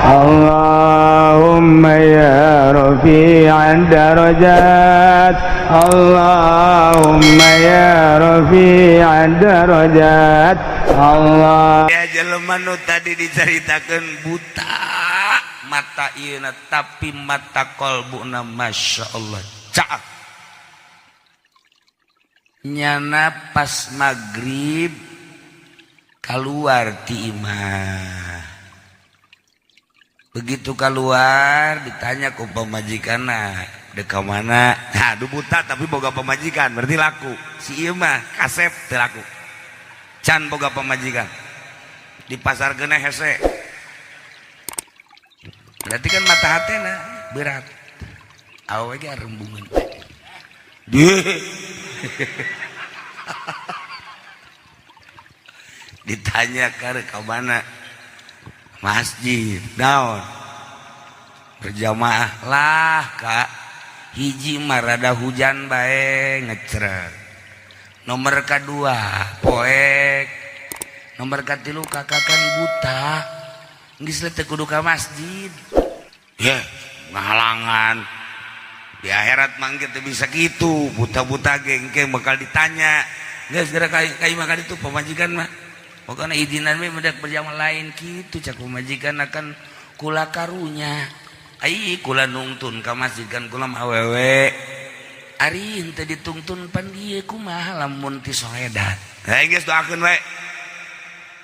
اللهم يا رفيع الدرجات، اللهم يا رفيع الدرجات، الله. Ya, jelema nu tadi diceritakan buta mata ieu, tapi mata kolbuna Masya Allah caak. Nyana pas maghrib keluar ti imah. Begitu keluar ditanya ku pamajikanna, "Dek ka mana?" Nah, du buta tapi boga pamajikan, berarti laku. Si ieu mah kasep teu laku, can boga pamajikan, di pasar kena hese. Berarti kan mata hatena berat, awewe ge arembungan. Ditanya ka mana? Masjid. Naon? Berjamaah. Lah kak, hiji mah rada hujan bae ngecrek, nomor kedua poek, nomor katilu kakak kan buta, geus teu kudu ka masjid ya ngahalangan. Di akhirat mah kita bisa gitu, buta-buta gengke bakal ditanya. Geus geura ka imah ka ditu pamajikan mah pokoknya izinan we mendak berjamaah. Lain kitu, cak pamajikan, akan kula karunya ai kula nungtun ka masjid kan kula mah awewe, ari henteu ditungtun pan ieu kumaha lamun ti soledat. Heuh, geus doakeun we.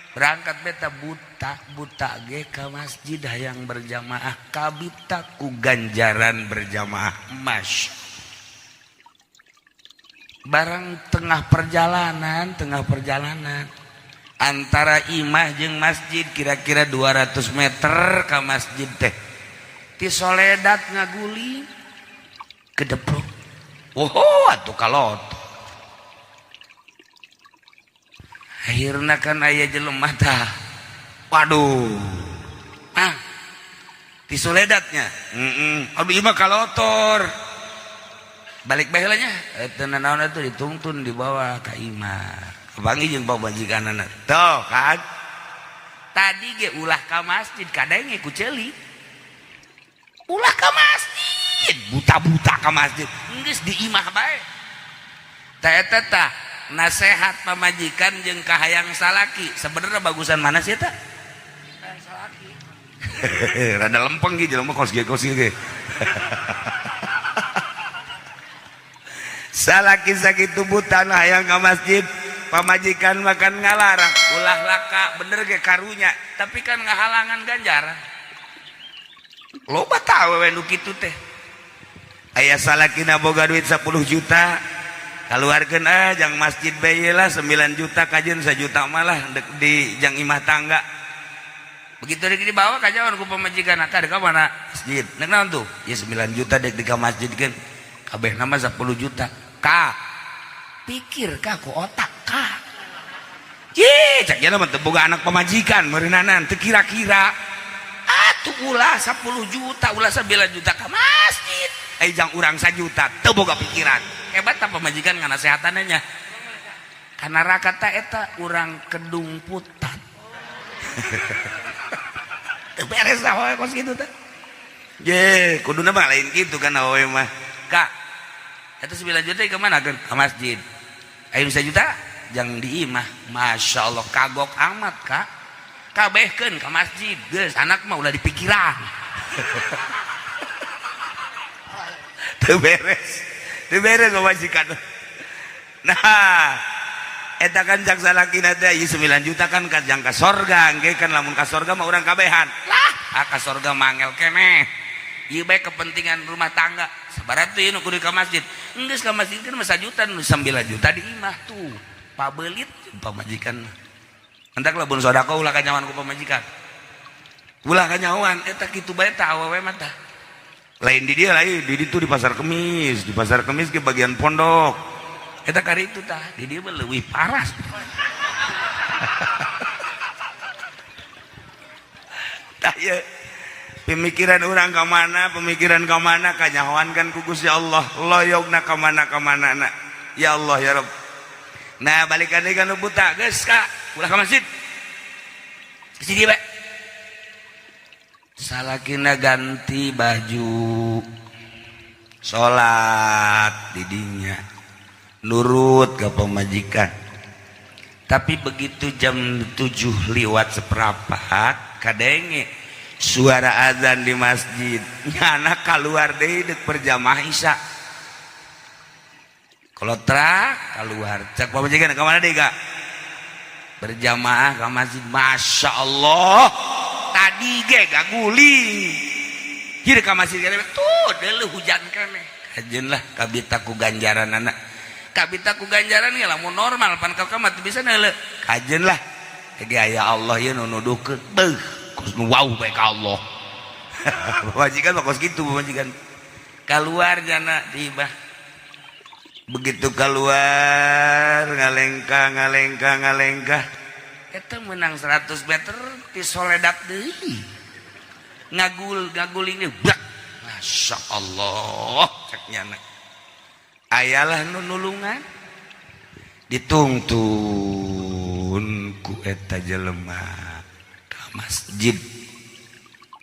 Berangkat beta buta buta ge ka masjid hayang berjamaah, kabita ku ganjaran berjamaah. Mas barang tengah perjalanan antara imah jeung masjid kira-kira 200 meter ke masjid teh, ti soledat ngaguling kedeprok. Oh, atuh kalot. Akhirna kan aya jelema tah, waduh, ah, ti soledatnya. Aduh, ieu mah kalotor, balik bae heula nya. Eta naon atuh, dituntun dibawa ka imah. Kapanggih jeung pamajikanana. Tuh kan tadi ge ulah ka masjid, kadenge ku ceuli ulah ka masjid, buta-buta ka masjid, geus di imah bae. Tah eta tah nasehat pamajikan jeung kahayang salaki sebenarnya bagusan mana sih eta? Salaki rada lempeng ge jelema kos ge, kos ge. Salaki sakitu buta hayang ka masjid, pamajikan makan ngalarang ulah laka. Bener ge karunya, tapi kan ngahalangan ganjaran. Loba tah awewe nu kitu teh. Aya salakina boga duit 10 juta, keluarkeun, ah, jang masjid bae lah 9 juta, kajeun 1 juta malah di jang imah tangga. Begitu dek dibawa kajawan ku pamajikan, "Akar ka mana?" "Masjid." "Nek naon tuh?" "Ya 9 juta dek di ka masjid kan kabeh nama 10 juta." "Ka pikir ka ku otak ka." Ye, cak mah teu boga anak pamajikan meureunanan teu kira-kira. Atuh ulah 10 juta, ulah 9 juta ka masjid. Eh, jang urang 1 juta teu boga pikiran. Hebat tah pamajikan nganasehatannya nya. Kana rakata eta urang Kedung Putat. Teu beres tah we kos kitu teh. Ye, kuduna mah lain kitu kan awewe mah. Kak, eta 9 juta ke mana kan? Ke masjid. Ayo 1 juta jang di imah. Masya Allah kagok amat kak. Kabehkeun ke masjid. Geus anak mah ulah dipikiran. Teu beres. Teu beres pamajikan. Nah, eta kan cak salakina teh ieu 9 juta kan ka jang ka sorga, engke kan lamun ka sorga mah urang kabehan. Lah, ah, ka sorga mangel keneh. Ieu bae kepentingan rumah tangga. Sabarat tuh ieu nu kudu ka masjid. Geus ka masjid kan mah 1 juta, nu 9 juta di imah tuh. Pabelit pamajikan. Entak lamun sedekah ulah kanyawan ku pamajikan. Ulah kanyawan eta kitu bae tah awewe mah tah. Lain di dia, lain di ditu, di Pasar Kemis, di Pasar Kemis ke bagian pondok. Eta kari itu tah, di dia mah leuwih parah. Tah ieu pemikiran orang ka mana, pemikiran ka mana kanyahoan kan ku Gusti Allah, loyogna ka mana ka mana na. Ya Allah ya Rabb. Nah, balikan deui ka nu buta, geus ka ulah ka masjid. Geus di bae. Salakina ganti baju, salat didinya, nurut ke pemajikan. Tapi begitu jam 7 liwat seperempat kadenge suara azan di masjid, nyana keluar deui dek berjamaah Isya. Kalau trak keluar, cek pamajikan, "Kemana deui, Kak?" "Berjamaah ke masjid." "Masya Allah, tadi ge gaguling kiri ke masjid tuh dulu hujan keneh." Kajen lah, kabita ku ganjaran anak, kabita ku ganjaran ya. Lamun normal pan kau mah bisa neuleuh. Kajen lah ge aya Allah ieu nu nuduhkeun. Beuh, kos nu wow bae ka Allah. Pamajikan mah kos kitu. Pamajikan keluar, jana tiba. Begitu keluar, ngalengkah, ngalengkah, ngalengkah, eta menang 100 meter ti soledat deui, ngagul ngaguling deui, bak. Masya Allah, cek nyana, ayalah nu nulungan, ditungtun ku eta jelema ka masjid.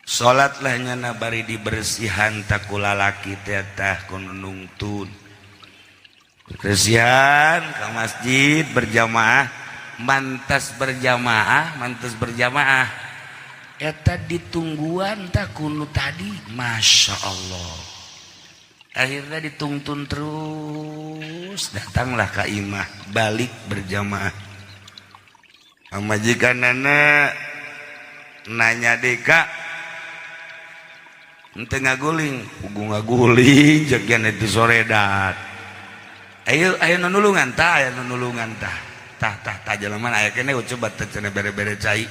Salatlah nyana, bari dibersihan tak ku lalaki teh tah ku nungtun. Bersihan ke masjid berjamaah, mantas berjamaah, mantas berjamaah, eta ditungguan tak kunu tadi. Masya Allah, akhirnya ditungtun terus, datanglah ke imah, balik berjamaah. Majikan nana nanya, "Deka ente ngaguling?" "Pugu ngaguling," jagian itu soredat. "Ayo, ayo nulungan tah, ayo nulungan tah, tah, tah, tah, jelema aya kene, coba teh cenah bere-bere cai."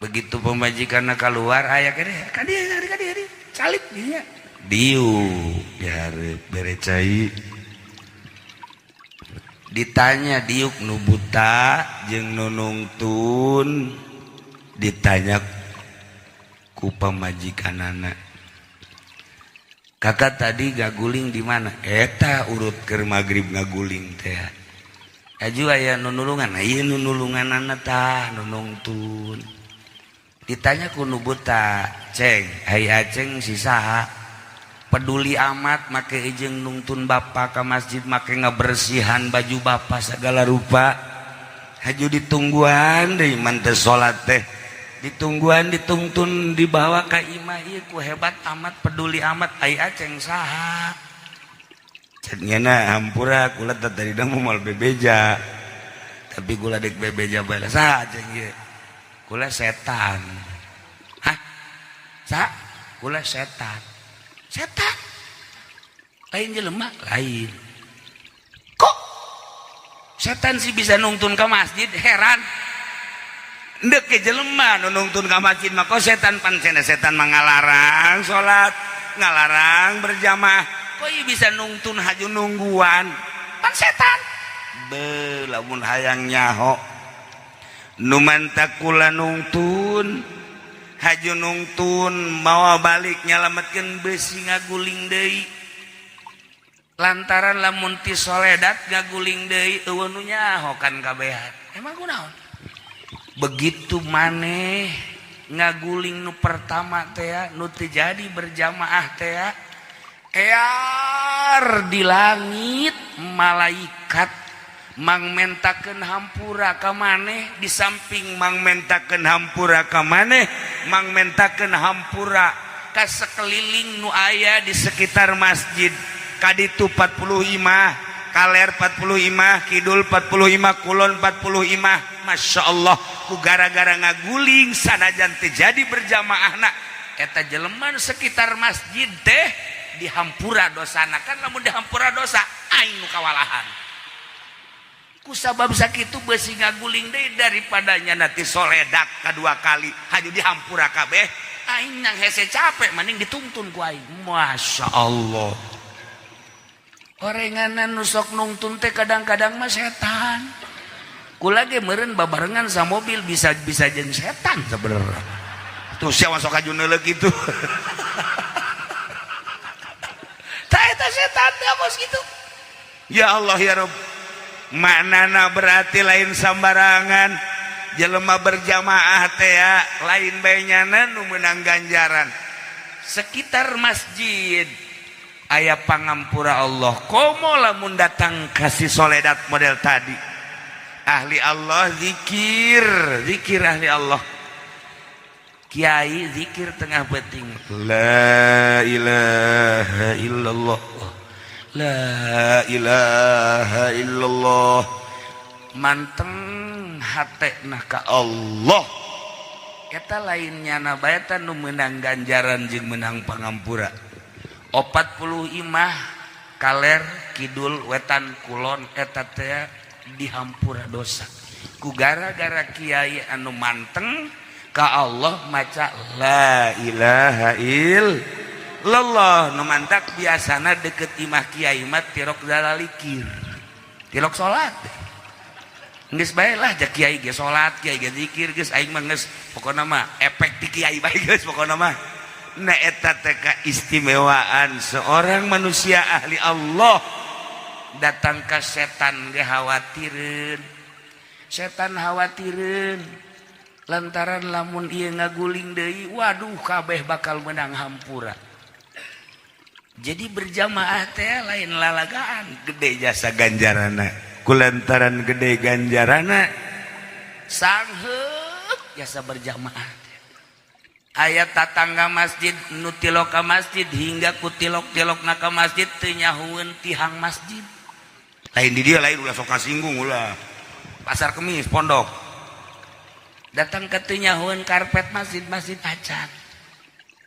Begitu pemajikan keluar, aya kene, ka dieu, ka dieu, calik dinya, diuk dihareup, bere cai. Ditanya diuk nu buta jeung nu nungtun. Ditanya ku pamajikanana, "Kakak tadi ngaguling di mana?" "Eta urut ke maghrib ngaguling teh." "Aju aya nu nulungan?" "Ieu nu nulunganana tah, nu nungtun." Ditanya ku nu buta, "Ceng, ai Aceng si saha? Peduli amat make ijeng nungtun bapak ke masjid, make ngebersihan baju bapak segala rupa. Haju ditungguan deui man teh, salat teh ditungguan, ditungtun, dibawa ka imah ieu ku hebat amat, peduli amat. Ai Aceng saha?" Cek nyana, "Hampura, kula teh tadi mau moal bebeja, tapi kula dek bebeja bae. Saha Aceng ieu?" "Kula setan." "Hah? Sa kula setan." "Setan? Lain jelema?" "Lain." "Kok setan sih bisa nungtun ke masjid? Heran." Ndek ke jelema nu nungtun ka masjid mah, kok setan? Pan setan mah ngalarang salat, ngalarang berjamaah. Kok ieu bisa nungtun, haju nungguan, pan setan?" Be, lamun hayang nyaho nu mantak kula nungtun, haju nungtun, mawa balik nyalametkeun besi ngaguling deui, lantaran lamun ti soledat ngaguling deui eueuh nu nyaho kan kabehan. Emang kunaon? Begitu maneh ngaguling nu pertama teh, nu teu jadi berjamaah teh, ear di langit malaikat mangmentakeun hampura ka maneh. Di samping mangmentakeun hampura ka maneh, mangmentakeun hampura ka sekeliling nu aya di sekitar masjid, kaditu 40 imah, kaler 40 imah, kidul 40 imah, kulon 40 imah. Masya Allah, ku gara-gara ngaguling sanajan teu jadi berjamaah nak eta jelema sekitar masjid teh dihampura dosana. Kan lamun dihampura dosa, aing nu kawalahan. Ku sabab sakitu besi ngaguling deui, daripada nanti soledak kedua kali haju dihampura kabeh, aing nang hese capek, mending dituntun ku aing. Masya Allah, orenganan nu sok nungtun teh kadang-kadang mah setan. Kula ge meureun babarengan sama mobil, bisa bisa jeung setan sebenarnya. Tuh siapa sok aju neuleuh kitu. Tah, eta setan teh bos gitu. Ya Allah ya Rob, maknana berarti lain sambarangan. Jelema berjamaah teh ya, lain bae nyana nu meunang ganjaran. Sekitar masjid aya pangampura Allah. Komo lamun datang kasih soledat model tadi. Ahli Allah zikir, zikir ahli Allah. Kiai zikir tengah peuting. La ilaha illallah. La ilaha illallah. Manteng hatena ka Allah. Eta lain nyana bae eta nu meunang ganjaran jeung meunang pangampura. 40 imah kaler kidul wetan kulon eta teh dihampura dosa ku gara-gara kiai anu manteng ka Allah maca la ilaha illallah. Nu mantak biasana deket imah kiai mah tirok zalalikir, tirok salat. Geus bae lah, ja kiai ge salat, kiai ge zikir, geus aing mah geus pokona mah efek ti kiai bae geus pokona mah. Nah, eta teh keistimewaan seorang manusia ahli Allah. Datang ke setan ge khawatireun, setan khawatireun lantaran lamun ieu ngaguling deui, waduh, kabeh bakal menang hampura. Jadi berjamaah teh lain lalagaan, gede jasa ganjarana. Kulantaran gede ganjarana, sangheuk jasa berjamaah. Aya tatangga masjid nu tilok ka masjid, hingga ku tilok-tilok na ka masjid teu nyahueun tihang masjid. Lain di dia, lain, ulah sok kasinggung, ulah. Pasar Kemis pondok datang ke teu nyahueun karpet masjid, masjid acan.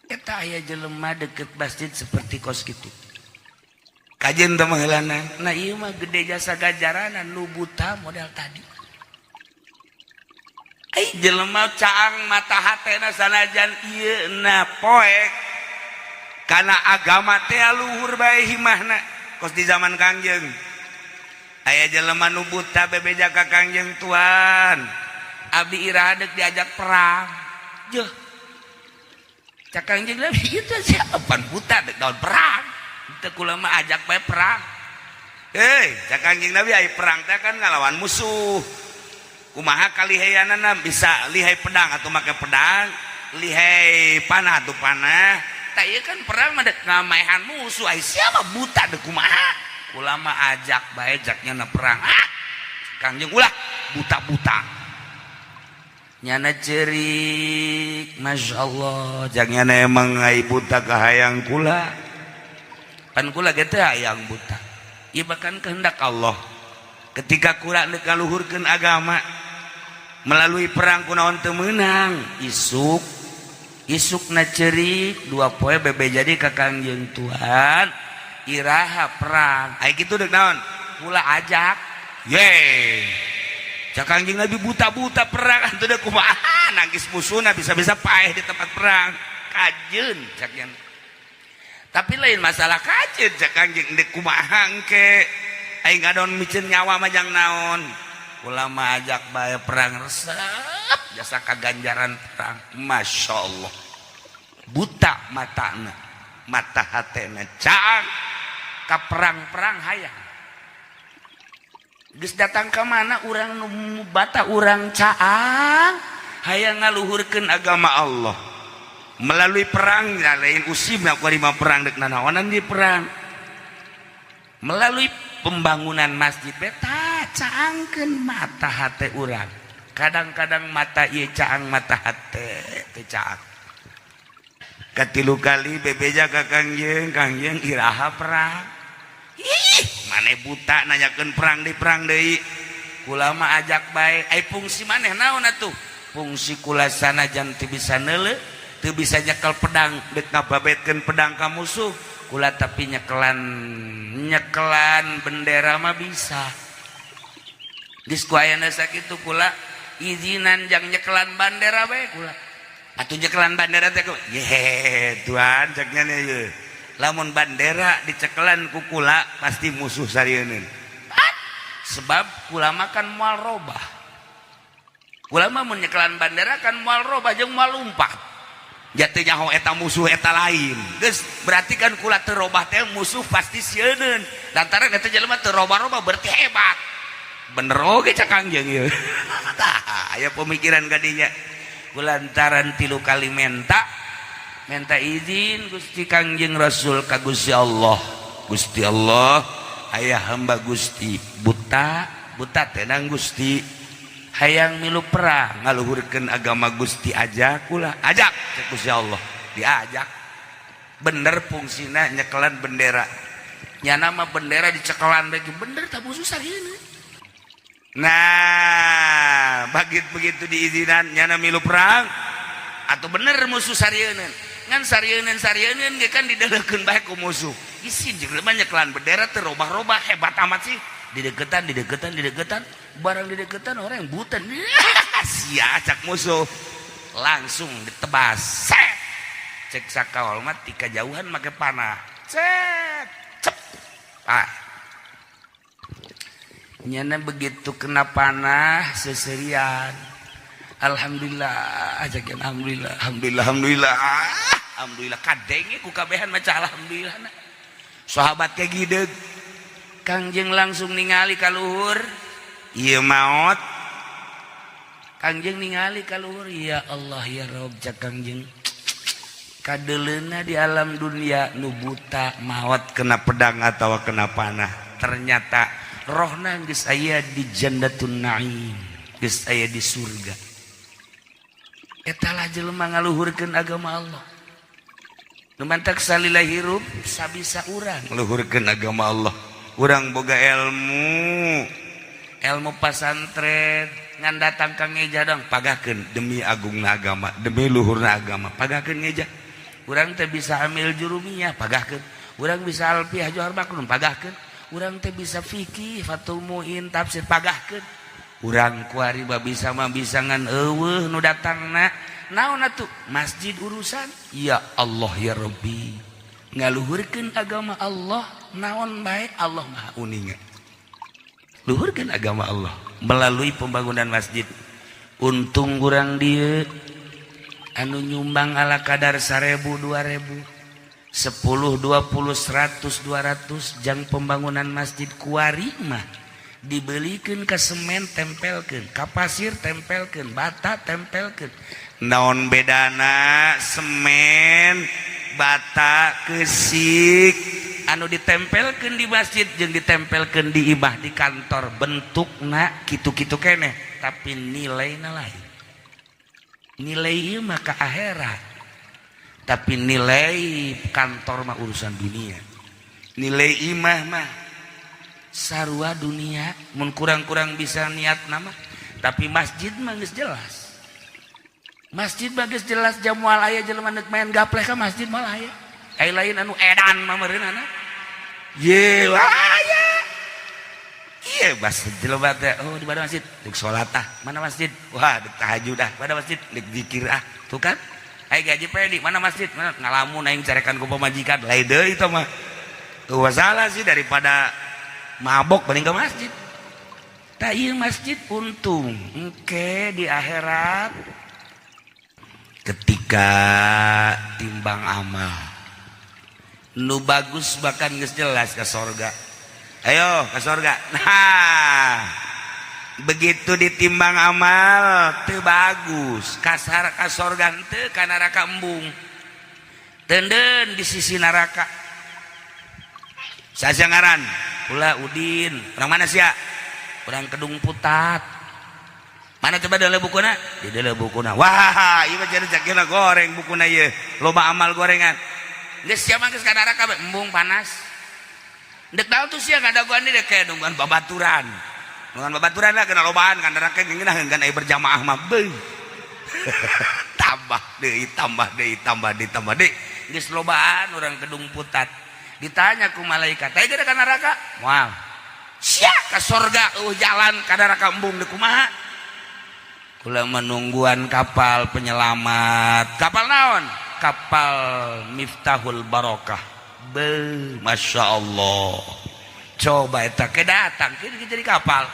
Eta aya jelema deket masjid seperti kos kitu, kajen teh mangheulana. Nah, ieu mah gede jasa ganjarana nu buta model tadi. Ai jelema caang mata hatena sanajan ieu na poek kana agama teh, luhur bae himahna. Kos di zaman Kangjeng aya jelema nu buta bebeja ka Kangjeng, "Tuan, abdi iraha deuk diajak perang?" Jeuh, cak Kangjeng Nabi, itu siapa buta dek daun perang? Teu, kula mah ajak bae perang. Hei, cak Kangjeng Nabi, ai perang teh kan ngalawan musuh, kumaha kaliheyanana? Bisa lihai pedang atau make pedang, lihai panah atau panah. Tak, ieu kan perang mah dek ngamaehan musuh, ai siapa buta dek kumaha? Kula mah ajak bae jaknya na perang. Ah, Kangjeng, ulah buta-buta. Nyana cerik, masya Allah, jangan emang ai buta kahayang kula, pan kula ge teh hayang buta. Ieu bahkan kehendak Allah ketika kula dek ngaluhurkeun agama melalui perang, kunaon teu meunang. Isuk isuk na cerik 2 poe bebe jadi ka Kangjeng, "Tuhan, iraha perang?" Ai kitu dek naon? Kula ajak ye. Cak Kangjeng Nabi, buta-buta perang atuh dek kumaha? Nangkis musuhna bisa-bisa paeh di tempat perang. Kajeun, cak yang, tapi lain masalah kajeun, cak Kangjeng, dek kumaha engke aing ngadon miceun nyawa mah jang naon? Kula mah ajak bae perang, resep jasa kaganjaran perang. Masya Allah, buta matana, mata hatena caang ka perang-perang hayang. Geus datang ke mana urang nu bata, urang caang hayang ngaluhurkeun agama Allah melalui perang. Ya, lain usim aku mah perang dek nanaonan di perang melalui pembangunan masjid beta caangkeun mata hate urang. Kadang-kadang mata ieu caang, mata hate teu caang. Katilu kali bebeja ka Kangjeng, "Kangjeng, iraha perang?" "Ih, maneh buta nanyakeun perang di perang deui. Kula mah ajak bae." Ai fungsi maneh naon atuh? Fungsi kula sanajan teu bisa neuleu, teu bisa nyekel pedang dek ngababetkeun pedang ka musuh kula, tapi nyekelan nyekelan bendera mah bisa. Geus ku ayana sakitu kula izinan jang nyekelan bandera bae kula atuh. Nyekelan bandera teh ye, Tuhan, cek nya ye, lamun bandera dicekelan ku kula pasti musuh sarieun, sebab kula mah kan moal robah. Kula mah mun nyekelan bandera kan moal robah jeung moal lumpat. Jatuh nyaho eta musuh eta lain. Geus berarti kan kula teu robah teh musuh pasti sieun, lantaran eta jelema teu robah-robah berarti hebat. Bener oge cak Kangjeng ieu. Tah. Aya pemikiran kadinya kulantaran 3 kali menta izin Gusti Kangjeng Rasul ka Gusti Allah. Gusti Allah aya hamba Gusti buta buta tenang Gusti hayang milu perang ngaluhurkeun agama Gusti ajak ulah ajak cek Gusti Allah diajak. Bener fungsina nyekelan bendera nyana mah bendera dicekelan bae bener tak susah gini. Nah begitu diizinan nyana milu perang atau bener musuh sarieun ngan sarieun ge kan didelekeun bae ku musuh isin jeung nyekelan bendera teh robah-robah hebat amat sih dideketan barang dideketan orang yang buta sia cak musuh langsung ditebas set cek sakaol mah tika jauhan make panah set cep ah nyana begitu kena panah seserian alhamdulillah aja alhamdulillah alhamdulillah alhamdulillah alhamdulillah kadenge ku kabehan maca alhamdulillah na. Sahabat ke gideg Kangjeng langsung ningali ka luhur ieu maot Kangjeng ningali ka luhur ya Allah ya Rob cak Kangjeng kadeleuna di alam dunia nu buta maot kena pedang atawa kena panah ternyata rohna geus aya di jannatun naim geus aya di surga. Eta lah jelema ngaluhurkeun agama Allah nu mantak salila hirup sabisa urang ngaluhurkeun agama Allah. Urang boga ilmu ilmu pasantren ngan datang ka ngeja dong pagahkeun demi agungna agama demi luhurna agama pagahkeun ngeja. Urang teh bisa amil jurumiyah pagahkeun, urang bisa alfiah johar maknum pagahkeun, urang teh bisa fikih fatul muin tafsir pagahkeun. Urang kuari bisa mah bisa ngan eueuh nu datangna naon atuh masjid urusan ya Allah ya Rabbi ngaluhurkeun agama Allah naon bae Allah Maha uninga. Luhurkeun agama Allah melalui pembangunan masjid. Untung urang dieu anu nyumbang ala kadar 1000 2000 10 20 100 200 jang pembangunan masjid kuari mah dibelikeun ka semen tempelkeun ka pasir tempelkeun bata tempelkeun naon bedana semen bata kesik anu ditempelkeun di masjid jeung ditempelkeun di imah di kantor bentukna kitu-kitu keneh tapi nilaina lain. Nilai ieu mah ka akhirat tapi nilai kantor mah urusan dunia. Nilai imah mah sarua dunia mun kurang-kurang bisa niat nama tapi masjid mah geus jelas. Masjid mah geus jelas jam moal aya jelema neuk main gapleh ka masjid moal aya. Ai lain anu edan mah meureunana. Ye aya. Ieu bas jelema teh oh di mana masjid? Deuk salat ah. Mana masjid? Wah deuk tahajud ah. Mana masjid? Deuk zikir ah. Tuh kan? Ai gaji pedi mana masjid? Mana ngalamun aing carekan ku pamajikan. Lain deui itu mah. Tuh salah sih daripada mabok mending ke masjid. Tak ieu masjid untung engke di akhirat ketika timbang amal nu bagus bahkan geus jelas ke sorga. Ayo ke sorga. Nah begitu ditimbang amal teu bagus kasar ka sorga teu ka neraka embung tenden di sisi neraka. Saha ngaran? Kula Udin. Urang mana sia? Urang Kedung Putat. Mana coba deuleu bukuna? Di deuleu bukuna. Wah, ieu mah jadi cakina goreng bukuna ieu. Loba amal gorengan. Geus sia mah geus ka neraka embung panas. Dek daun tuh sia ngadaguan deui kayak nungguan babaturan. Nungguan babaturan lah kena lobaan ka neraka ngeunaheun kan aya berjamaah mah beuh. Tambah deui, tambah deui, tambah deui, tambah deui. Geus lobaan urang Kedung Putat. Ditanya ku malaikat, "Teh geus ka neraka?" Moal. Sia ka sorga eueuh jalan ka neraka embung deui kumaha? Kula menungguan kapal penyelamat. Kapal naon? Kapal Miftahul Barokah. Be, Masya Allah. Coba eta ke datang ke jadi kapal.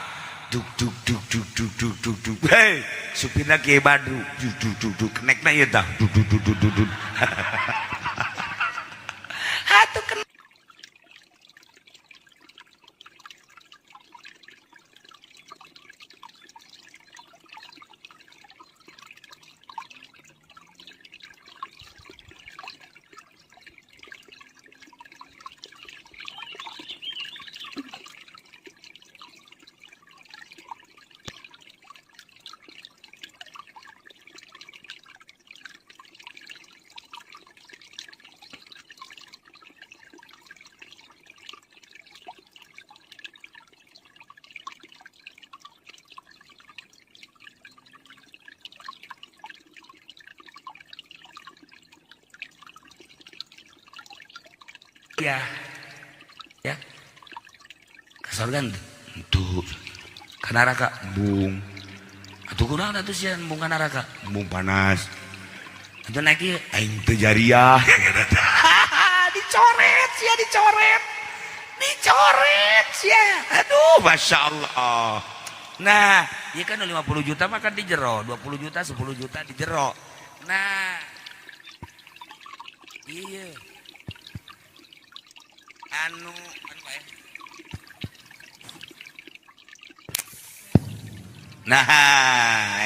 Duk duk duk duk duk duk duk duk. Hei, supirna Kiai Badru. Duk duk duk duk. Kenekna ieu tah. Duk duk duk duk duk duk. Atuh kena. Ya ya ka sorga henteu, ka neraka embung. Atuh kunaon atuh sia embung ka neraka? Embung panas. Atuh naik ieu aing teu jariah. Dicoret sia, dicoret, dicoret sia. Aduh, masya Allah. Nah, iya kan 50 juta mah kan di jero, 20 juta, 10 juta di jero. Nah, iya anu anu ya. Nah,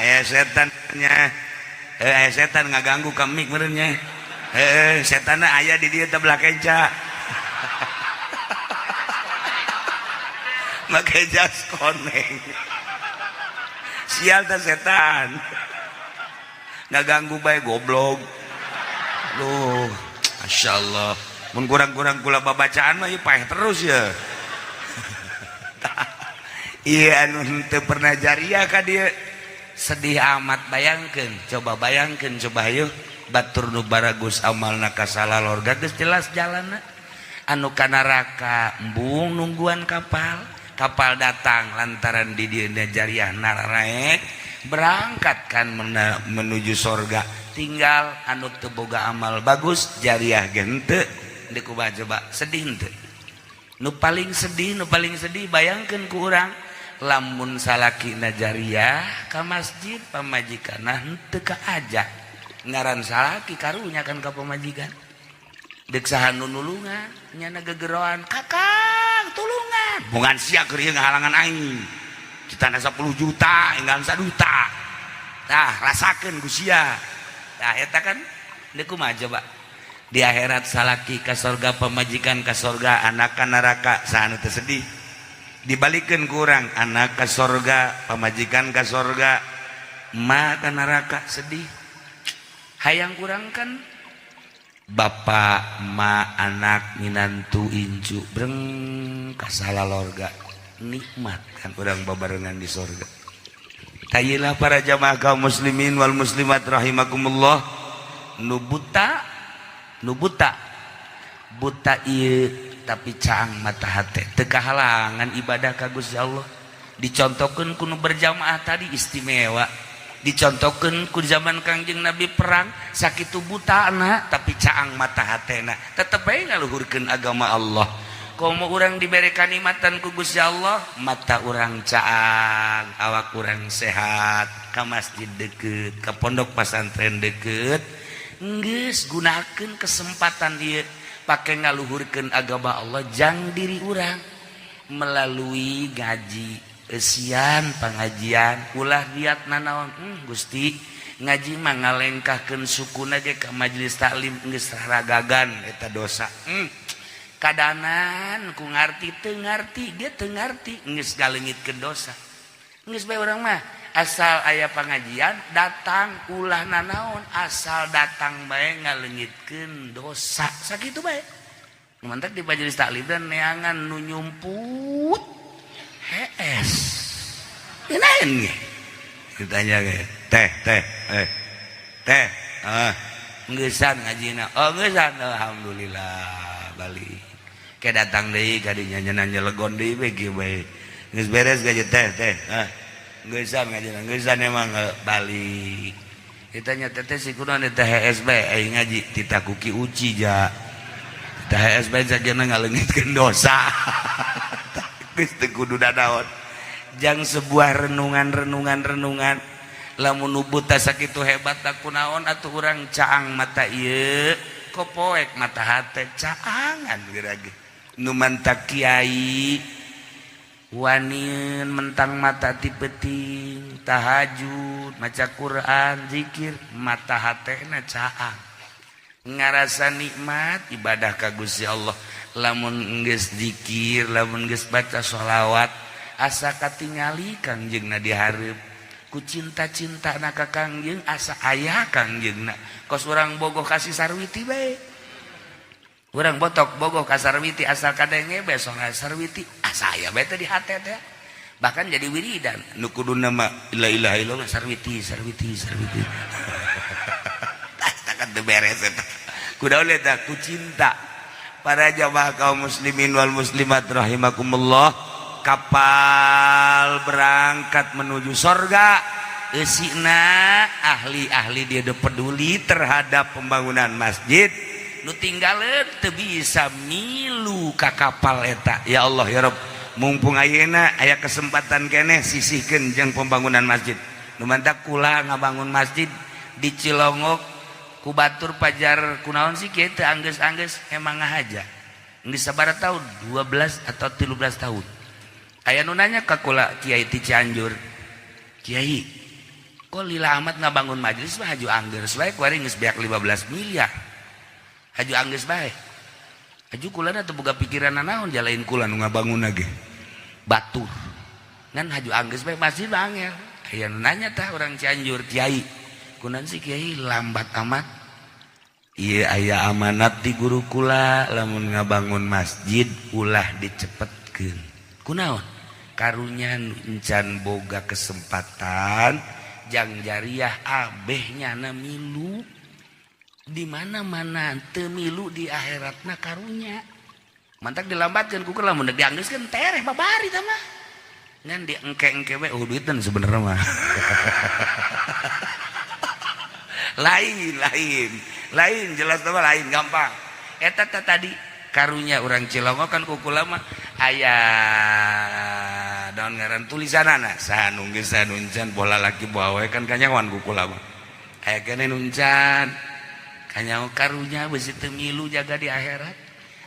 ya setannya, setan ngaganggu kami meureunnya. Setanna aya di dieu teh belah kenca. Make jas koneng. Sial teh setan. Ngaganggu bae goblok. Duh, masyaallah. Mun kurang-kurang kula babacaan mah ieu paeh terus ya. Iya anu henteu pernah jariah ka dieu. Sedih amat bayangkeun, coba bayangkeun, coba hayu batur nu baragus amalna ka salalorga geus jelas jalanna. Anu ka neraka embung nungguan kapal, kapal datang lantaran di dieu jariah naraek berangkat kan menuju sorga. Tinggal anu teu boga amal bagus jariah ge henteu. Deuk kumaha coba, sedih henteu? Nu paling sedih, nu paling sedih bayangkeun ku urang lamun salakina jariah ka masjid, pamajikanna henteu kaajak. Ngaran salaki karunya kan ka pamajikan. Deuk saha nu nulungan, nyana gegeroan, kakang tulungan. Bungan sia keur ieu ngahalangan aing. Citana 10 juta, enggal 1 juta. Tah, rasakeun ku sia. Tah eta kan deuk kumaha coba? Di akhirat salaki ka sorga, pamajikan ka sorga, anak ka neraka, saha nu teu sedih? Dibalikeun ku urang, anak ka sorga, pamajikan ka sorga, emak ka neraka, sedih. Hayang kurang kan bapak, emak, anak, minantu, incu breng ka salalorga, nikmat kan urang babarengan di sorga. Tayilah para jamaah kaum muslimin wal muslimat rahimakumullah, nu buta, nu buta buta ieu tapi caang mata hate teu kahalangan ibadah ka Gusti Allah. Dicontohkeun ku nu berjamaah tadi istimewa, dicontohkeun ku zaman Kangjeng Nabi perang sakitu butana tapi caang mata hatena tetep bae ngaluhurkeun agama Allah. Komo urang dibere kanikmatan ku Gusti Allah, mata urang caang, awak urang sehat, ka masjid deket, ka pondok pesantren deket, geus gunakeun kesempatan ieu pake ngaluhurkeun agama Allah jang diri urang melalui ngaji eusian pengajian. Ulah niat nanaon, Gusti ngaji mah ngalengkahkeun sukuna ge ka majelis taklim geus ragagan eta dosa. Kadanan ku ngarti teu ngarti dia teu ngarti geus ngaleungitkeun dosa. Geus bae urang mah asal aya pengajian datang, ulah nanaon asal datang bae ngaleungitkeun dosa sakitu bae. Mantak di majelis taklim dan neangan nu nyumput hees. Dinain ge? Ditanya ge, teh teh teh ah ngeusan ngajina. Oh ngeusan, alhamdulillah balik. Ke datang deui ka dinya nanya legon deui we kieu bae. Geus beres gaji teh teh ah ngeusan ngajina, ngeusan emang balik. Ditanya teteh si kunaon teh hees bae aing ngaji titah ku Ki Uci ja. Titah hees bae sagena ngaleungitkeun dosa. Geus teu kudu danaon. Jang sebuah renungan-renungan-renungan lamun nu buta sakitu hebat tak kunaon atuh urang caang mata ieu kopoek mata hate caangan geura ge. Nu mantak kiai wanin mentang mata ti peuting tahajud maca Quran zikir mata hatena caang ngarasa nikmat ibadah ka Gusti Allah. Lamun geus zikir, lamun geus baca sholawat asa katingali Kangjengna di hareup ku cinta-cinta na ka Kangjeng, asa aya Kangjengna. Kos urang bogoh kasih Sarwiti bae, urang botok bogoh ka Sarwiti asal kadenge bae sok Sarwiti asa aya bae teh di hate teh, bahkan jadi wiridan nu kuduna mah la ilaha illallah Sarwiti Sarwiti Sarwiti. Tah kan teu beres eta. Kudaon eta ku cinta. Para jamaah kaum muslimin wal muslimat rahimakumullah, kapal berangkat menuju sorga eusina ahli-ahli dia peduli terhadap pembangunan masjid, nu tinggaleun teu bisa milu ka kapal eta. Ya Allah ya Rabb, mumpung ayeuna aya kesempatan keneh, sisihkeun jeung pembangunan masjid. Nu mantak kula ngabangun masjid di Cilongok ku batur pajar kunaon sih kieu teu anggeus-anggeus, emang ngahaja geus sabaraha tahun, 12 atau 13 tahun. Aya nu nanya ka kula, kiai ti Cianjur, "Kiai, kok lila amat ngabangun majelis mah haju anggeus bae? Kuari geus beak 15 miliar, haju anggeus bae." Haju kula teu boga pikiran naon, jalain kula nu ngabangun ge batur, ngan haju anggeus bae masjid angel. Aya nu nanya tah orang Cianjur, "Kiai, kunaon sih Kiai lambat amat?" "Iya, aya amanat di guru kula, lamun ngabangun masjid ulah dicepetkeun." "Kunaon?" "Karunya encan boga kesempatan jang jariah abehnya na milu di mana-mana, teu milu di akhiratna karunya, mantak dilambatkeun ku kula. Lamun dianggeuskeun tereh babari tah mah, ngan di engke-engke we. Oh, duitan sebenarnya mah lain lain lain, jelas mah lain, gampang eta tadi. Karunya orang Cilongok kan ku kula mah aya daun ngaran tulisanana, saha nu geus, saha nu encan, bola laki bawa kan kanyawan ku kula mah aya keneh nu encan kanyawa. Karunya beusi teu milu jaga di akhirat.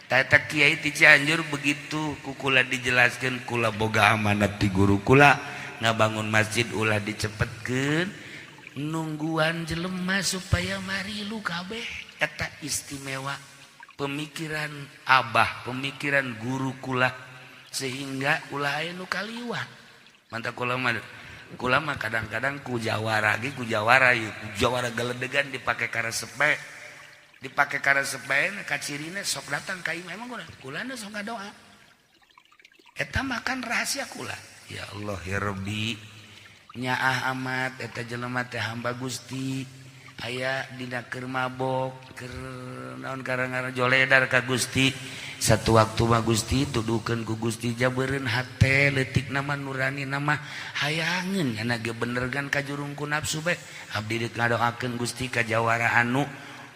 Tata kiai ti Cianjur begitu ku kula dijelaskeun, kula boga amanat ti guru kula, ngabangun masjid ulah dicepetkeun, nungguan jelema supaya marilu kabeh. Eta istimewa pemikiran abah, pemikiran guru kula, sehingga ulah aya nu kaliwat. Mantap, kula mah, kula mah kadang-kadang ku jawara ge, ku jawara ieu, ku jawara geledegan dipake karesep, dipake karesep bae. Kacirina sok datang ka imah, emang kula kulana sok ngadoa. Eta makan rahasia kula. Ya Allah ya Rabbi, nyaah amat eta jelema teh hamba Gusti, aya dina keur mabok, keur naon, karang joledar ka Gusti. Satu waktu mah Gusti tuduhkeun ku Gusti jabeureun hate leutik nama nurani nama hayangeun nya ge bener gan kajurung ku nafsu bae. Abdi deuk ngadoakeun Gusti ka jawara anu,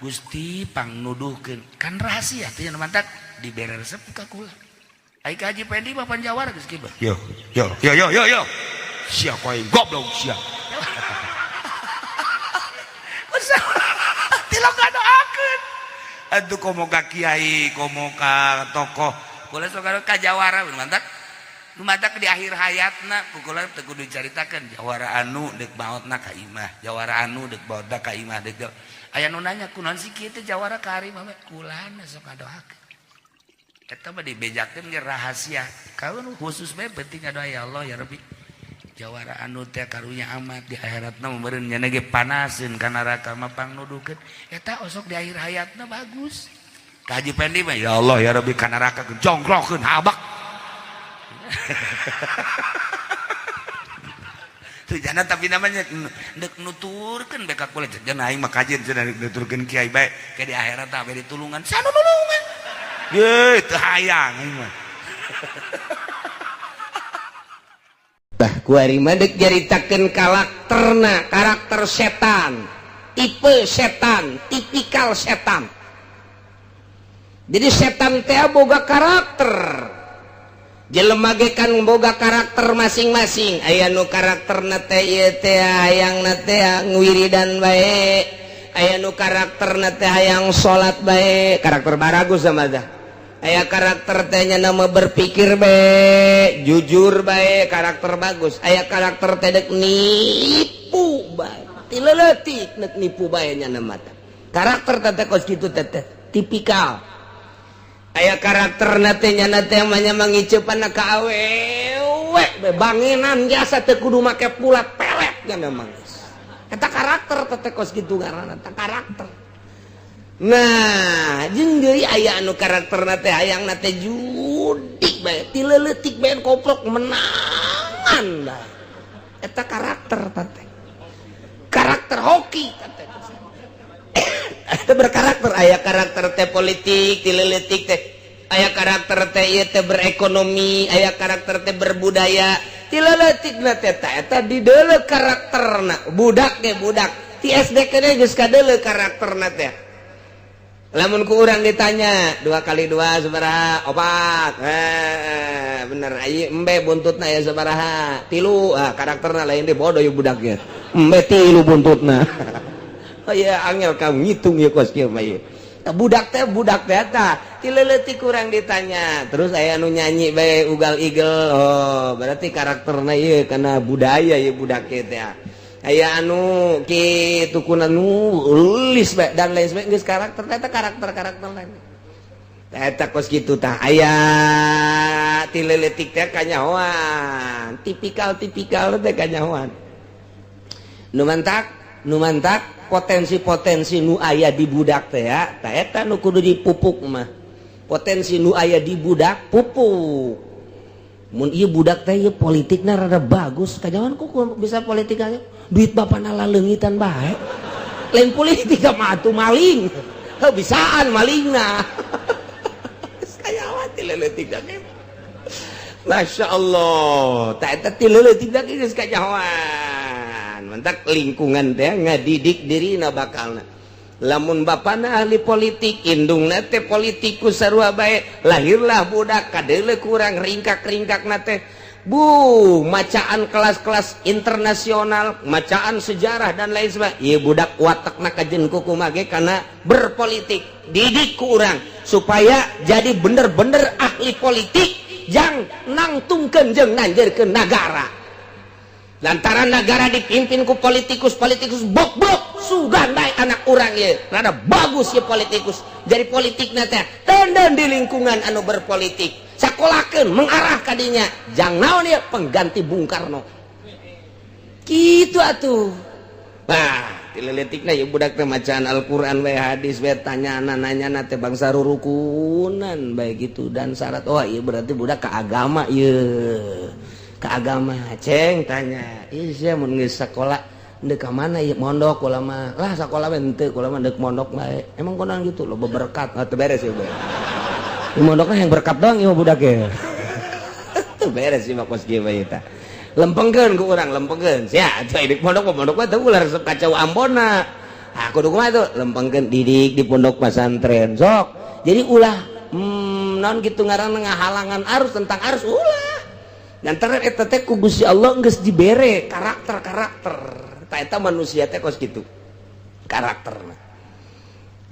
Gusti pangnuduhkeun. Kan rahasia teh, mantak dibere resep ka kula. Ai ka Haji Pendi mah panjawara geus kieu. Yo yo yo yo yo yo, sia koe goblok sia. Tilok ngadoakeun atuh, komo ka kiai, komo ka tokoh. Kula sok ka jawara, mantak nu matak di akhir hayatna ku kula teu kudu dicaritakeun jawara anu deuk maotna ka imah, jawara anu deuk maotna ka imah deuk. Aya nu nanya, "Kunaon sih kieu teh jawara ka ari mah?" Kulana sok ngadoakeun. Eta mah dibejakeun ge rahasia kaun khusus bae, penting ngadoa, "Ya Allah ya Rabbi, jawara anu teh karunya amat di akhiratna meureun nya ge panaseun ka neraka mah pangnuduhkeun." Eta osok di akhir hayatna bagus. Ka Haji Pendi mah, "Ya Allah ya Rabbi, ka neraka jongkrokeun habak." Tujana tapi namanya dek nuturkeun bae ka kula, cenah aing mah kajeun cenah nuturkeun kiai bae ke di akhirat tah bari tulungan sanu nulungan. Ye teu hayang aing mah. Bah kuari mah deuk nyaritakeun karakterna, karakter setan, tipe setan, tipikal setan. Jadi setan teh boga karakter. Jelema ge kan boga karakter masing-masing. Aya nu karakterna teh ieu teh hayangna teh ngwiridan bae, aya nu karakterna teh hayang salat bae, karakter baragus sama dah. Aya karakter teh nya nama berpikir bae, jujur bae, karakter bagus. Aya karakter teh dek nipu bae, ti leutik nek nipu bae nya nama teh. Karakter teh kos kitu teh tipikal. Aya karakter teh nya teh mah mangicepan ka awewe banginan jasa teu kudu make pulat pelet nya mah geus. Eta karakter teh kos kitu ngaranna teh karakter. Nah, jeung deui aya anu karakterna teh hayangna teh judi bae, ti leutik bae koplok menangan bae. Eta karakter teh. Karakter hoki teh. Itu berkarakter, aya karakter teh politik ti leutik teh, aya karakter teh ieu teh berekonomi, aya karakter teh berbudaya ti leutik teh. Eta dideuleu karakterna budak ge, budak ti SD keneh geus kadeuleu karakterna teh. Lamun ku urang ditanya, 2 kali 2 sabaraha? Opat. Eh, bener. Ayo, embe buntutna ya sabaraha? 3. Ah, karakterna lain deh, bodoh ya budaknya. Embe 3 buntutna. Oh iya, angel kamu ngitung ya, kos kieu mah ieu. Budak teh, budak teh eta ti leutik kurang ditanya terus aya nu nyanyi bae ugal igel, oh berarti karakterna ieu kana budaya ieu budak teh. Aya anu kitu kuna nulis bae dan lain sebagainya, geus karakter eta, karakter-karakter lain eta kos kitu tah. Aya ti leutik teh kanyahoan, tipikal-tipikal teh kanyahoan. Nu mantak potensi-potensi nu aya di budak teh ya, tah eta nu kudu dipupuk mah. Potensi nu aya di budak pupuk. Mun ieu budak teh ieu politikna rada bagus, kajawan kok bisa politik aja, duit bapana laleungitan bae. Lain politik mah atuh, maling. Heuh, bisaan malingna. Kayawan ti leutik teh. Masya Allah, tah eta ti leutik teh geus kanyahoan. Mantak lingkungan teh ngadidik dirina bakalna. Lamun bapana ahli politik, indungna teh politikus sarua bae, lahirlah budak kadeuleu kurang ringkak-ringkakna teh. Bu, macaan kelas-kelas internasional, macaan sejarah dan lain sebagainya. Ieu budak watakna kajen kumaha ge karena berpolitik. Didik ku urang supaya jadi bener-bener ahli politik yang nangtungkeun jeung nanjeurkeun nagara. Lantaran negara dipimpin ku politikus, politikus bok-bok sugan bae anak urang ye rada bagus ye politikus. Jadi politik teh tenden di lingkungan anu berpolitik, sakolakeun mengarah kadinya jang naon ya, pengganti Bung Karno gitu atuh. Nah, ti leutikna ya budak teh macaan Al-Qur'an we, hadis we, tanya nanya teh bangsa rurukunan bae gitu dan syarat. Oh iya, berarti budak ke agama ye, ke agama. Ceng tanya, ih sia mun geus sakola deuk ka mana ieu? Mondok kula mah lah, sakola we henteu, kula mah deuk mondok bae. Emang konan gitu loba berkat atau beres ya bae. Mondoknya yang berkat doang ieu budak ya. Teu beres sih mah kos kieu bae tah. Lempengkeun ku urang, lempengkeun sia atuh di pondok mah, pondok mah teu ulah resep kacau ambonna. Ah, kudu kumaha tuh? Lempengkeun, didik di pondok pesantren sok. Jadi ulah non gitu ngaranna ngahalangan arus, tentang arus ulah. Lantaran eta teh ku Gusti Allah geus dibere karakter-karakter. Tah, eta manusia teh kos kitu karakterna.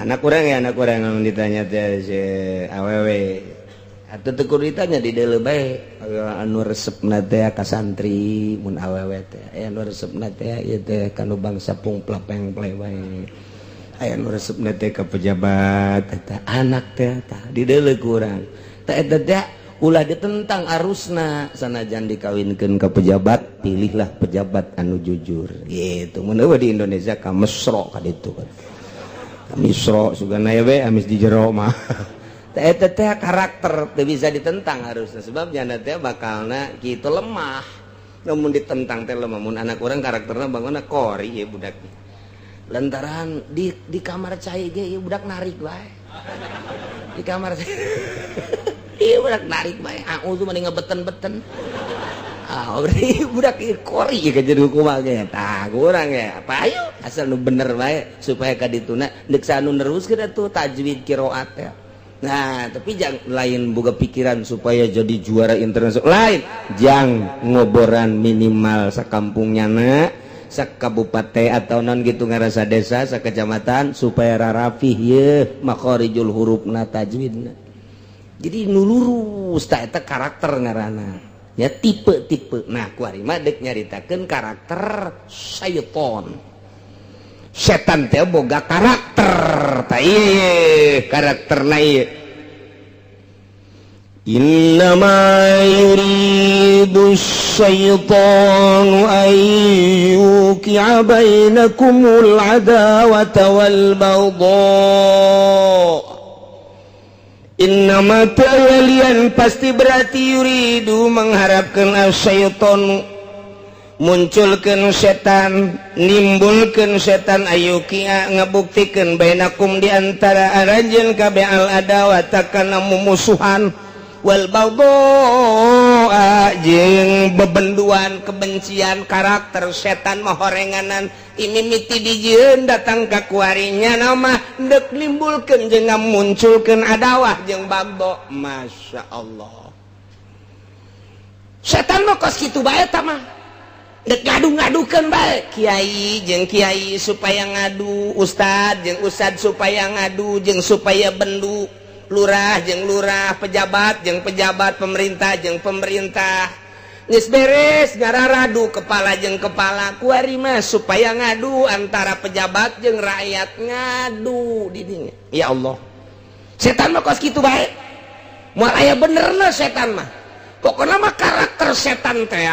Anak urang ya, anak urang lamun ditanya teh si awewe atau teu kudu ditanya, di deuleu bae. Anu resepna teh ka santri mun awewe teh, aya anu resepna teh ieu teh kanu bangsa pungplak pengple bae, aya anu resepna teh ka pejabat. Eta anak teh tah di deuleu ku urang. Tah, eta teh ulah ditentang arusna. Sanajan dikawinkeun ke pejabat, pilihlah pejabat anu jujur gitu. Mun eueuh di Indonesia ka Mesro ka ditu kan, ka Misro sugana we amis di jero mah. Teh eta teh karakter teu bisa ditentang harusnya, sebab janda teh bakalna kitu lemah. Namun ditentang teh lemah. Mun anak urang karakterna bangunna kori ya budak, lantaran di kamar cai ge ieu budak narik bae. Di kamar iya budak narik bae, auzu mending ngebeten-beten. Ah, berarti budak ieu kori ka jadi kumaha ge. Tah, kurang ya apa, ayo asal nu bener bae supaya ka dituna deuk anu neruskeun atuh tajwid, qiraat ya. Nah, tapi jangan lain boga pikiran supaya jadi juara internasional lain, jang ngoboran minimal sakampungnya na, sakabupaten atau non gitu ngarasa desa, sakecamatan, supaya rarafih ye makhorijul hurufna, tajwidna, jadi nu lurus. Tak, eta karakter ngaranna ya, tipe-tipe. Nah, kuari mah deuk nyaritakeun karakter syaiton. Setan teh boga karakter. Tah, ieu karakterna ieu. إنما يريد الشيطان أن يوقع بينكم العداوة والبغضاء. إنما kalian pasti berarti يريد mengharapkan الشيطان. Munculkeun setan, nimbulkeun setan, ayuqia ngabuktikeun, bainakum di antara aranjeun kabeh, al adawata kana mumusuhan, wal baghdho'a jeung bebenduan, kebencian. Karakter setan mah horenganan ini miti dijieun datang ka kuarinya nama deuk nimbulkeun jeung ngamunculkeun adawah jeung bagdo. Masya Allah, setan mah kos kitu bae tah mah. Dek ngadu-ngadukeun bae, kiai jeung kiai supaya ngadu, ustad jeung ustad supaya ngadu jeung supaya bendu, lurah jeung lurah, pejabat jeung pejabat, pemerintah jeung pemerintah. Geus beres ngararadu kepala jeung kepala. Kuari mah supaya ngadu antara pejabat jeung rakyat, ngadu di dinya. Ya Allah, setan mah kos kitu bae, moal aya benerna setan mah. Pokoknya mah karakter setan teh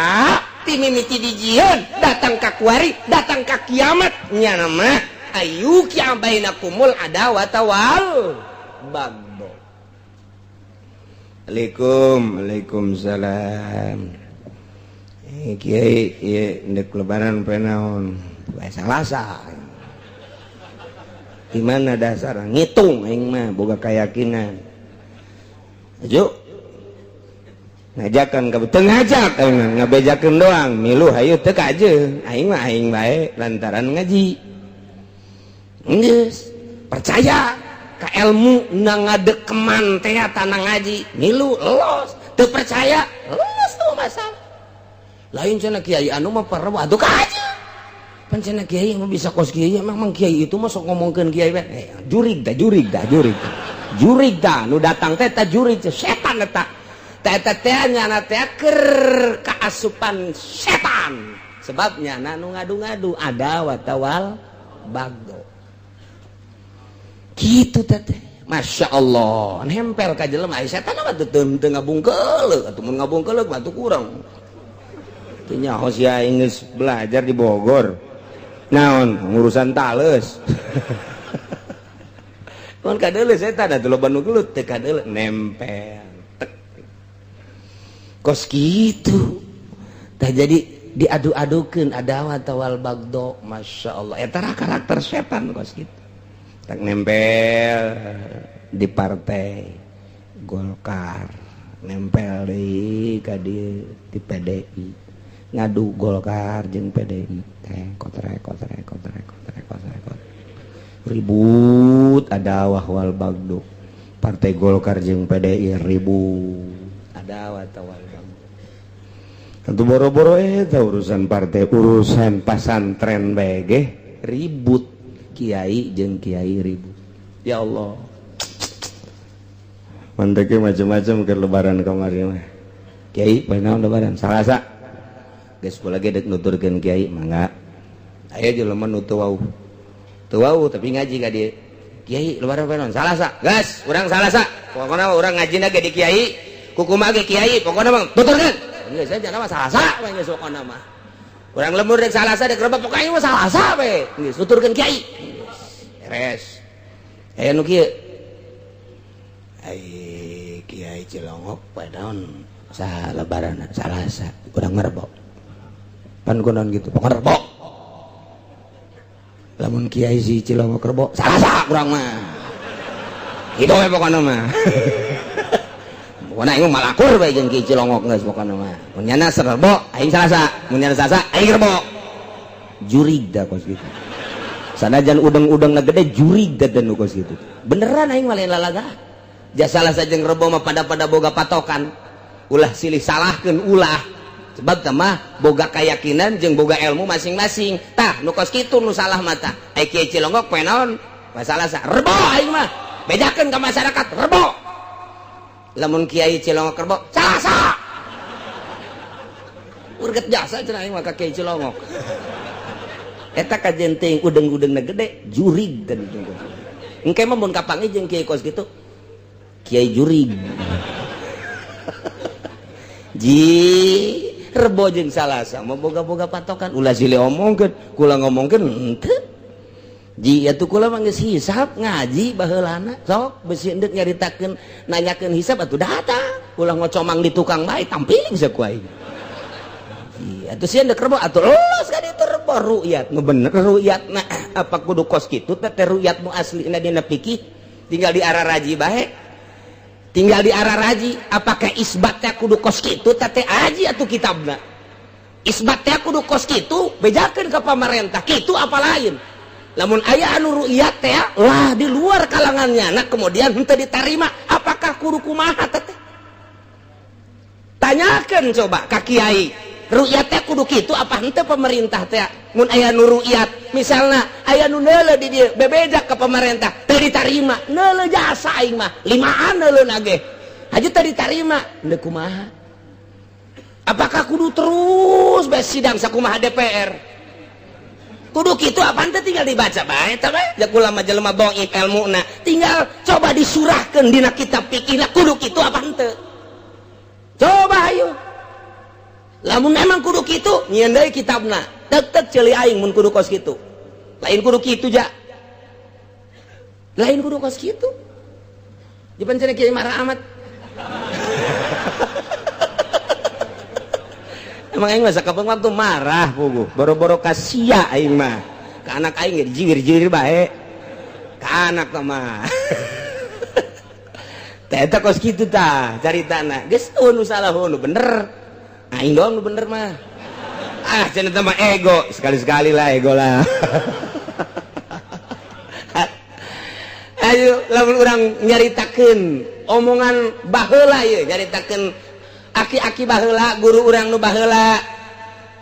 ti mimiti dijieun datang ka kuari, datang ka kiamat, nya mah ayuqia bainakumul adawata wal bagdo. Assalamualaikum. Waalaikumsalam. Eh, Kiai, ieu ndek lebaran poe naon? Poe Salasa. Di mana dasar ngitung? Aing mah boga keyakinan. Ayo ngajakan ke teu ngajak aing mah, ngabejakeun doang, milu hayu teu kajeun. Aing mah aing bae lantaran ngaji. Geus percaya ka ilmu na ngadekeman teh tanah ngaji, milu los, teu percaya los, tuh masalah lain. Cenah kiai anu mah parah atuh kajeun. Pan cenah kiai mah bisa kos kiai, emang mang kiai itu mah sok ngomongkeun kiai we. Eh, jurig dah, jurig dah, jurig. Jurig dah nu datang teh, ta jurig setan eta. Teh eta teh nyana teh keur kaasupan setan. Sebabnya na nu ngadu-ngadu ada watawal bagdo. Gitu teh teh. Masya Allah, nempel ka jelema ai setan mah teu teu ngabungkeuleuh, atuh mun ngabungkeuleuh mah atuh kurang. Teu nyaho sia aing geus belajar di Bogor. Naon ngurusan tales. Mun kadeuleu setan atuh loba nu gelut teu kadeuleu nempel. Tek. Kos kitu. Tah, jadi diadu-adukeun adawat wal bagdo. Masya Allah, eta karakter setan kos kitu. Tak nempel di partai Golkar, nempel di ka dieu di PDI, ngadu Golkar jeung PDI teh kotrek kotrek kotrek kotrek kotrek kotrek, ribut adawah wal bagdo. Partai Golkar jeung PDI ribut adawah wal bagdo. Tentu boro-boro eta urusan partai, urusan pasantren bae ge ribut, kiai jeung kiai ribut. Ya Allah, manteke macam-macam ke lebaran kamari mah. Kiai, poe naon lebaran? Salasa. Geus kula ge deuk nuturkeun kiai, mangga. Aya jelema nu teu wauh. Teu wauh tapi ngaji ka dieu. Kiai, lebaran poe naon? Salasa. Gas, urang Salasa. Pokona mah urang ngajina ge di kiai, kukumaha ge kiai, pokona mah tuturkeun. Geus aja mah Salasa we geus pokona mah. Urang lembur rek Salasa, rek Rebo, pokoknya mah Salasa we. Geus tuturkeun kiai. Beres. Aya nu kieu. Ai Kiai Cilongok poe naon sa lebaran? Salasa. Urang mah Rebo. Pan kunaon gitu? Pokona Rebo. Lamun Kiai si Cilongok Rebo, Salasa urang mah. Itu we pokona mah. Pokona aing mah malakur bae jeung Kiai Cilongok geus pokona mah. Mun nyana Rebo, aing Salasa. Mun nyana Salasa, aing Rebo. Jurig dah kos gitu. Sanajan udeng-udeng gede, jurig dah dan kos gitu. Beneran aing mah lain lalaga. Jasa Salasa jeung Rebo mah pada-pada boga patokan. Ulah silih salahkeun, ulah. Sebab mah boga keyakinan jeung boga ilmu masing-masing. Tah, nu kos kitu nu salah mata. Ai Kiai Cilongok poe naon? Poe Salasa. Rebo aing mah. Bejakeun ka masyarakat, Rebo. Lamun Kiai Cilongok Rebo, Salasa. Urget jasa cenah aing mah ka Kiai Cilongok. Eta kajen teuing udeng-udengna gede, jurig teh. Engke mah mun kapanggih jeung kiai kos kitu, kiai jurig. Ji, Rebo jeung Salasa mah boga-boga patokan, ulah silih omongkeun, kula ngomongkeun henteu. Ji, atuh kula mah geus hisab ngaji baheulana. Sok besi endek nyaritakeun nanyakeun hisab atuh datang. Ulah ngocomang di tukang bae, tampiling saku aing. Atuh sieun dek rebo atuh los ka ditu rebo ru'yat nu bener ru'yatna apa kudu kos kitu teh teh ru'yat nu aslina dina fikih tinggal di arah raji bae, tinggal di arah raji apakah isbat teh kudu kos kitu teh teh aji atuh kitabna isbat teh kudu kos kitu bejakeun ka pamarentah kitu apa lain. Lamun aya anu ru'yat teh lah di luar kalangannya nah kemudian henteu ditarima apakah kudu kumaha teh? Tanyakeun coba ka kiai, ru'yat teh kudu kitu apa henteu pemerintah teh? Mun aya nu ru'yat misalna aya nu neuleuh di dieu bebeja ka pemerintah teu ditarima, neuleuh jasa aing mah limaan neuleuh ge haji teu ditarima henteu kumaha? Apakah kudu terus bae sidang sakumaha DPR? Kudu kitu apa henteu? Tinggal dibaca bae eta bae ja ulama jelema dhaif ilmuna tinggal coba disurahkeun dina kitab fikihna kudu kitu apa henteu? Coba ayo, lamun memang kudu kitu nyieun deui kitabna tek tek ceuli aing mun kudu kos kitu. Lain kudu kitu ja, lain kudu kos kitu jepan cenah kiai marah amat. Emang aing mah sakapeung waktu marah puguh boro-boro kasia aing mah ka anak aing ge dijiwir-jiwir bae ka anak mah. Teh eta kos kitu tah caritana geus eueuh nu salah nu bener aing doang nu bener mah. Ah cenah teh mah ego sekali-sekali lah ego lah. Ayo lamun urang nyaritakeun omongan baheula ieu nyaritakeun aki-aki baheula guru urang nu baheula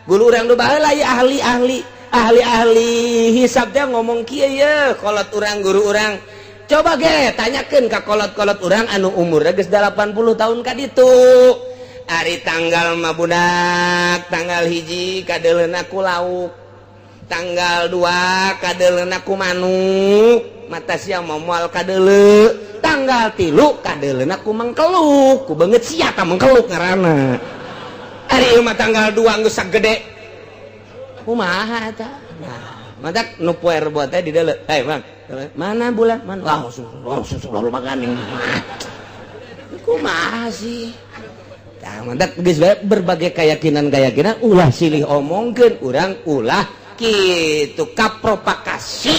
guru urang nu baheula ieu ahli-ahli ahli-ahli hisab teh ngomong kieu ye kolot urang guru urang. Coba ge tanyakeun ka kolot-kolot urang anu umurna geus 80 tahun ka ditu. Ari tanggal mah budak tanggal 1 kadeuleuna ku lauk, tanggal 2 kadeuleuna ku manuk, mata sia moal kadeuleu, tanggal 3 kadeuleuna ku mengkeluk, ku beungeut sia ka mengkeluk ngaranna. Ari ieu mah tanggal 2 geus sagede kumaha eta? Nah, matak nu poe rebo teh di deuleu. Hei Bang, mana bulan? Mana? Wah, langsung maganing. Kumaha sih? Tah matak geus bae berbagai keyakinan-keyakinan ulah silih omongkeun, urang ulah kitu kapropagasi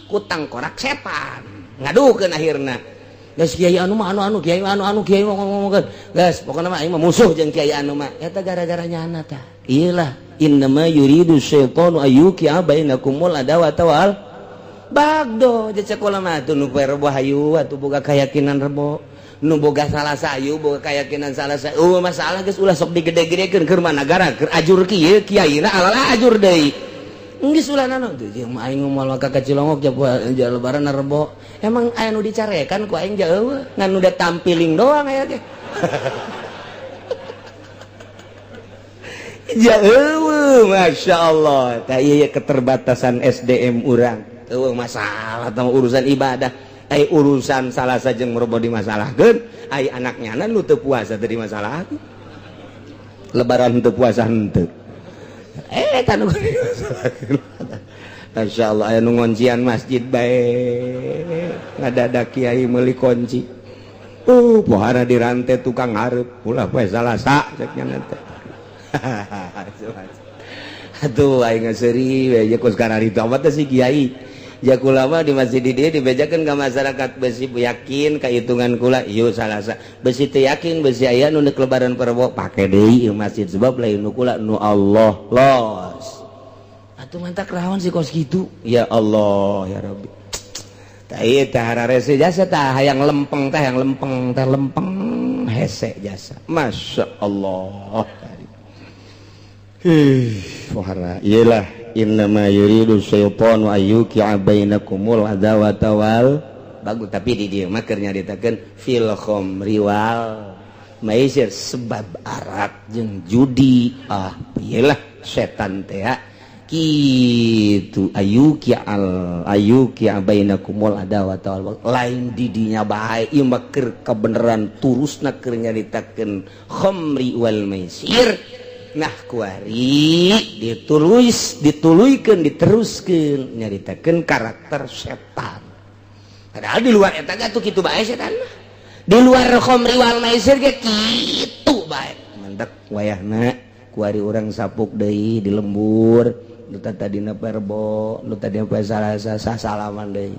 ku tangkorak setan. Ngadukeun akhirna. Geus kiai anu mah anu kiai anu kiai ngomongkeun. Geus pokona mah aing mah musuh jeung kiai anu mah. Eta gara-gara nyana tah. Iyalah innama yuridu syaitanu ayyuqi'a bainakumul adawata wal bagdo. Cek ulama atuh nu poe rebo hayu atuh boga keyakinan rebo. Nu boga salah sayu boga keyakinan salah sayu. Oh masalah geus ulah sok digede-gedekeun keur nagara keur ajur kieu kiaina alala ajur deui. Geus ulah nano teu jeung aing moal ka Cilongok ja lebaran rebo. Emang aya nu dicarekan ku aing jauh ngan udah tampiling doang aya ge. Jauh Masya Allah. Tah ieu keterbatasan SDM urang. Eueuh masalah tah urusan ibadah. Ai urusan salah sajeng merbo dimasalahkeun, ai anaknya nu teu puasa teu dimasalahkeun. Lebaran teu puasa henteu. Eta nu dimasalahkeun. Masyaallah aya nu ngoncian masjid bae. Ngadadak kiai meuli kunci. Pohara dirante tukang hareup ulah poe Salasa cek nya teh. Aduh aing seuri we ye kos kararitu amat teh si kiai. Ja kula mah di masjid di dieu dibejakeun ka masyarakat besi yakin ka hitungan kula ieu Salasa. Besi teu yakin besi aya nu neuk lebaran Rebo pake deui ieu masjid sebab lain nu kula nu Allah los. Atuh mantak rawan si kos kitu. Ya Allah ya Rabbi. Tah ieu teh hararese jasa tah hayang lempeng teh hayang lempeng teh lempeng hese jasa. Masya Allah. Wahara iyalah innama yuridu syaitanu ayyuqi'a bainakumul adawata wal bagus tapi di dieu mah keur nyaritakeun fil khamri wal maisir sebab arak jeung judi. Ah iyalah setan teh kitu ayyuqi'al ayyuqi'a bainakumul adawata wal lain didinya bae ieu mah keur kabeneran turusna keur nyaritakeun khamri wal maisir. Nah kuari ditulis dituluykeun diteruskeun nyaritakeun karakter setan. Padahal di luar eta ge atuh kitu bae setan mah. Di luar khamri wal maisir ge kitu bae. Mantak wayahna Kuari urang sapuk deui di lembur nu tadina poe Rebo, nu tadina poe Salasa, salaman deui.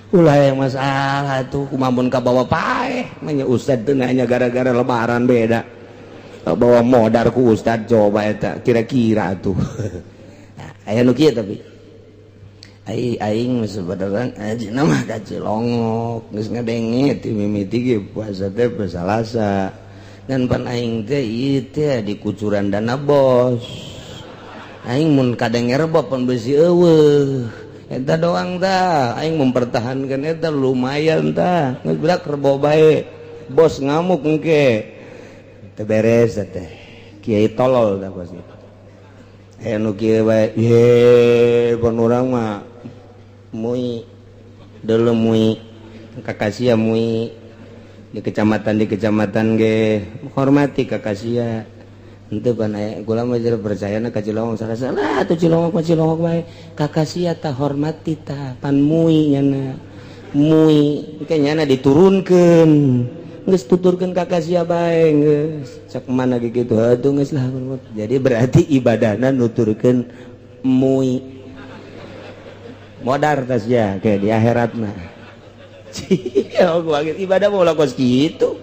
Ulah yang masalah tuh kumaha mun kabawa paeh mah. Ustad teu nanya gara-gara lebaran beda bawa modar ku ustad, coba eta kira-kira tuh. Nah, aya nu kieu, tapi aing aing sebenarnya ngajina mah ka Cilongok geus ngadenge ti mimiti ge puasa teh poe Salasa, dan pan aing teh ieu teh di kucuran dana bos, aing mun kadenge Rebo pan besi eueuh eta doang tah, aing mempertahankan eta lumayan tah, geus berak Rebo bae, bos ngamuk engke teu beres teh. Kiai tolol tah bos itu. Aya nu kieu bae ye, pan urang mah mui dulu, mui kakasia, mui di kecamatan ge hormati kakasia. Henteu pan aya kula mah percaya na ka Cilongok salah salah atuh, Cilongok mah Cilongok bae, kakasia tah hormati tah, pan mui nyana, mui engke nyana diturunkeun, geus tuturkeun kakasia bae geus cak mana ge kitu atuh, geus lah. Jadi berarti ibadahna nuturkeun mui, modar tas ya kayak di akhirat mah. Ibadah mau kos gitu,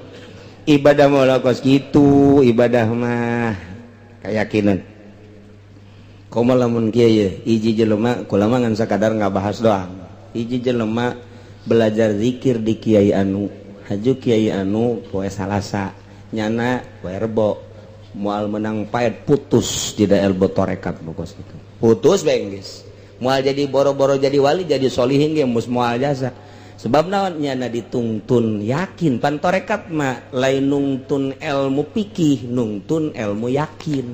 ibadah mau kos gitu, ibadah mah keyakinan. Komo lamun kieu ye, hiji jelema, kula mah ngan sakadar ngabahas doang, hiji jelema belajar zikir di kiai anu, haju kiai anu poe Salasa, nyana poe Rebo, moal menang paet, putus tidak ilmu torekat kos gitu, putus bae geus, moal jadi, boro-boro jadi wali, jadi solihin ge mus moal jasa. Sebab naon? Nyana ditungtun yakin. Pan torekat mah lain nungtun ilmu pikih, nungtun ilmu yakin.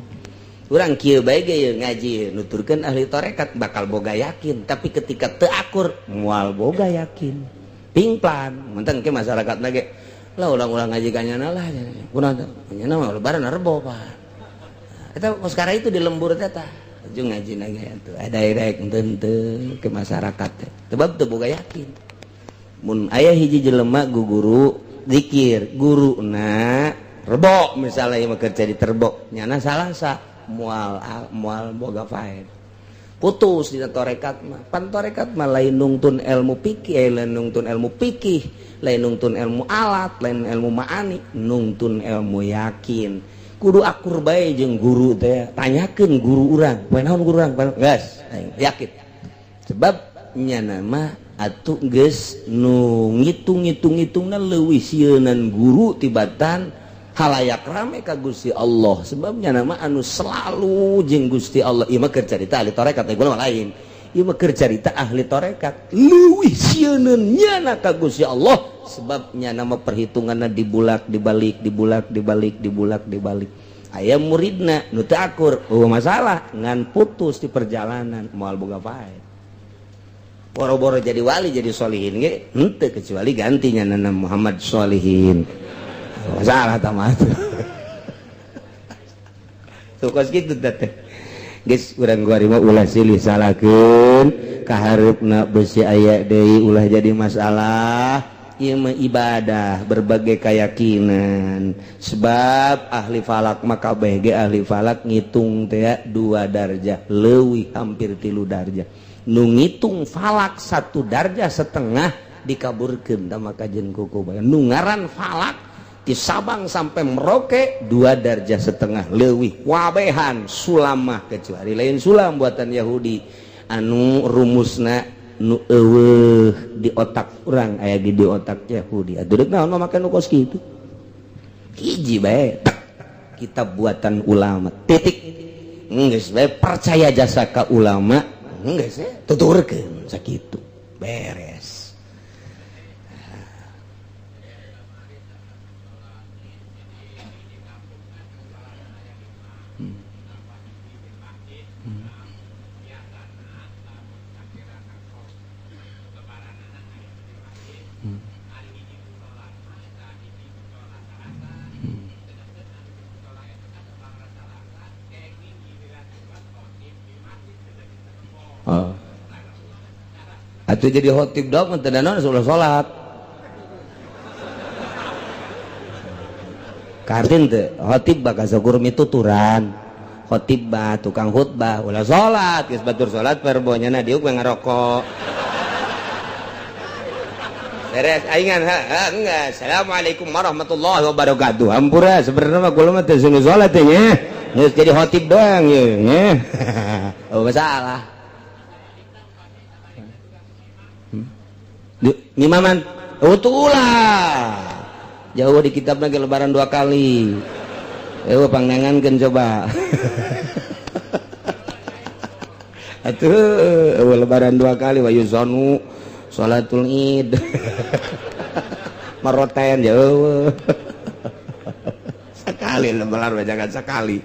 Urang kieu bae ge ngaji nuturkeun ahli torekat bakal boga yakin, tapi ketika teu akur moal boga yakin, pingplan menteng ke masyarakat ge lah, ulang-ulang ngaji ka nyana lah, kunaon nyana mah lebaran Rebo. Pak, eta sekarang itu di lembur teh tah jeung ngaji ge atuh ada rek henteu ke masyarakat teh, sebab teu boga yakin. Mun aya hiji jelema guru zikir, guru na Rebo misalnya, yang kerja di Rebo, nyana Salasa, moal moal boga faed, putus di torekat mah. Pan torekat mah lain nungtun ilmu pikih, lain nungtun ilmu pikih, lain nungtun ilmu alat, lain ilmu ma'ani, nungtun ilmu yakin. Kudu akur bae jeung guru teh, tanyakeun guru urang poe naon, guru urang geus yakin, sebab nyana mah atuh geus nu ngitung-ngitung-ngitungna leuwih sieunan guru tibatan halayak rame ka Gusti Allah, sebabnya nama anu selalu jeung Gusti Allah. Ieu mah keur carita ahli tarekat, ieu mah lain, ieu mah keur carita ahli tarekat, leuwih sieuneun nyana ka Gusti Allah, sebabnya nama perhitunganna dibulak dibalik, dibulak dibalik, dibulak dibalik. Aya muridna nu teu akur, eueuh masalah, ngan putus di perjalanan, moal boga faed, boro-boro jadi wali, jadi solihin ge henteu, kecuali gantinya nana Muhammad Solihin, masalah tamat tuh kos gitu teh. Geus, urang gua mah ulah silih salahkeun, kahareupna besi aya deui, ulah jadi masalah. Ieu mah ibadah berbagai keyakinan, sebab ahli falak mah kabeh ge ahli falak ngitung teh 2 darjah leuwih, hampir 3 darjah. Nu ngitung falak 1 darjah setengah dikaburkeun tah kajen kuku. Nu ngaran falak di Sabang sampai Merauke 2 darjah setengah leuwih wabehan sulamah, kecuali lain sulam buatan Yahudi anu rumusna nu eueuh di otak urang, aya di otak Yahudi. Atuh deuk naon make nu kos kitu? Hiji bae, kitab buatan ulama, titik. Geus bae, percaya jasa ka ulama, geus tuturkeun sakitu beres. Oh. Atau jadi khotib dong, teu naon, salat salat. Kartin teu khotib bakal syukur mituturan. Khotibah, tukang khutbah ulah salat, geus batur salat Rebo nya diuk we ngarokok. Beres aingan ha, ha enggak. Assalamualaikum warahmatullahi wabarakatuh. Hampura, sebenarnya mah kula mah teu salat nya. Geus jadi khotib doang ye nya. Oh, masalah. Ngimaman. Oh, ulah. Jauh di kitab lagi lebaran 2 kali. Pangnangankeun coba. Atuh lebaran 2 kali wa yuzanu salatul id. Maroten jauh. Sekali lebaran jangan sekali.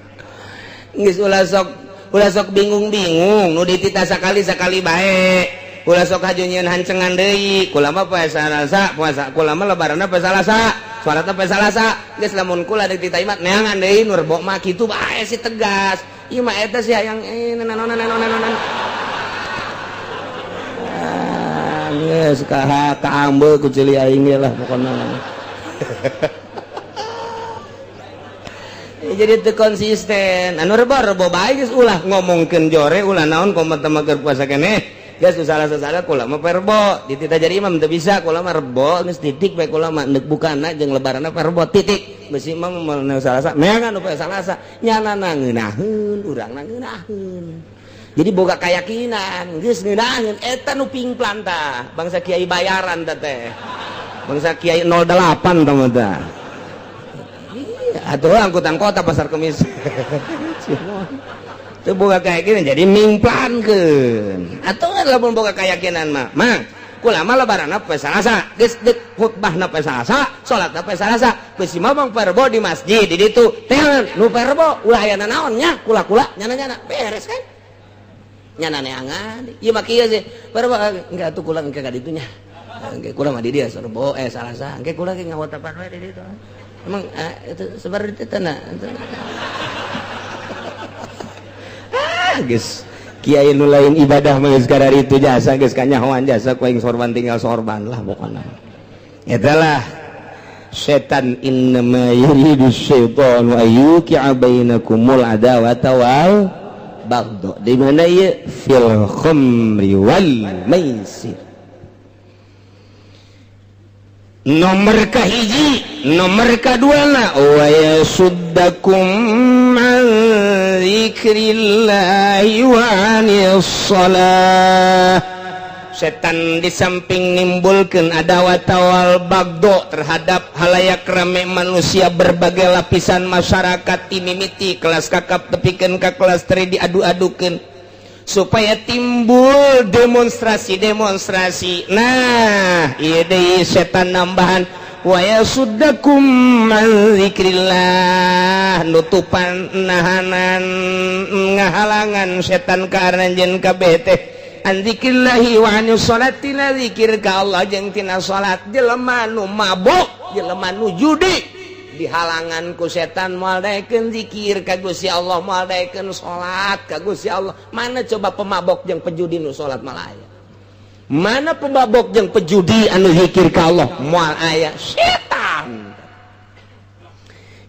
Geus ulah sok bingung-bingung nu ditita sekali-sekali bae. Ulah sok haju nyieun hancengan deui. Kula mah poe Salasa, puasa kula mah lebaranna poe Salasa, salatna poe Salasa. Geus lamun kula ditita imat neangan deui nu Rebo mah kitu bae si tegas. Ieu mah eta sih hayang naon. Ah, geus ka kaambeul ku ceuli aing ge lah pokona. Jadi teu konsisten. Anu rebo bae geus ulah ngomongkeun jore ulah naon komo teh keur puasa keneh. Geus salah-salah kula mah Rebo ditita jadi imam teu bisa kula mah Rebo geus titik bae kula mah neuk bukana jeung lebaranna Rebo titik. Besi imam mah Salasa neangan nu poe Salasa nyana ngeunaheun urangna ngeunaheun. Jadi boga keyakinan geus ngeunaheun eta nu pingplan tah bangsa kiai bayaran teh teh. Bangsa kiai 08 tah mah tah. Iya atuh angkutan kota pasar kemis. Itu boga keyakinan jadi mingplankeun. Atuh lamun boga keyakinan mah, mang kula mah lebaranna poe Salasa, geus deuk khutbahna poe Salasa, salatna poe Salasa, geus mah mang Rebo di masjid di ditu. Teangan nu Rebo ulah aya nanaon nya, kula-kula nyana-nyana beres kan? Nyana neangan. Ieu mah kieu sih. Rebo enggak atuh kula engke ka ditu nya. Engke kula mah di dieu Rebo Salasa, engke kula ge ngawotapan we di ditu. Emang itu sebar di tanah. Ah, geus kiai nu lain ibadah mah geus kadar itu jasa geus kanyahoan jasa ku aing sorban tinggal sorban lah pokona. Eta lah setan innama yuridu syaitanu ayyuqi'a bainakumul adawata wal baghdha. Di mana ieu fil khamri wal maisir. Nomor kahiji, nomor kaduana wa yasuddakum an dzikrillahi wa anis shalah. Setan di samping nimbulkeun adawat wal bagdo terhadap halayak rame manusia berbagai lapisan masyarakat timimiti kelas kakap tepikeun ka kelas tri diadu-adukeun supaya timbul demonstrasi-demonstrasi. Nah, ieu deui setan nambahan wa yasuddakum an dzikrillah, nutupan nahanan ngahalangan setan ka aranjeun kabeh teh an dzikrillahi wa anis sholati, na zikir ka Allah jeung tina salat. Jelema nu mabok, jelema nu judi dihalangan ku setan moal daekeun zikir ka Gusti Allah, moal daekeun salat ka Gusti Allah. Mana coba pemabok jeung pejudi nu salat malah aya? Mana pemabok jeung pejudi anu zikir ka Allah? Moal aya. Setan.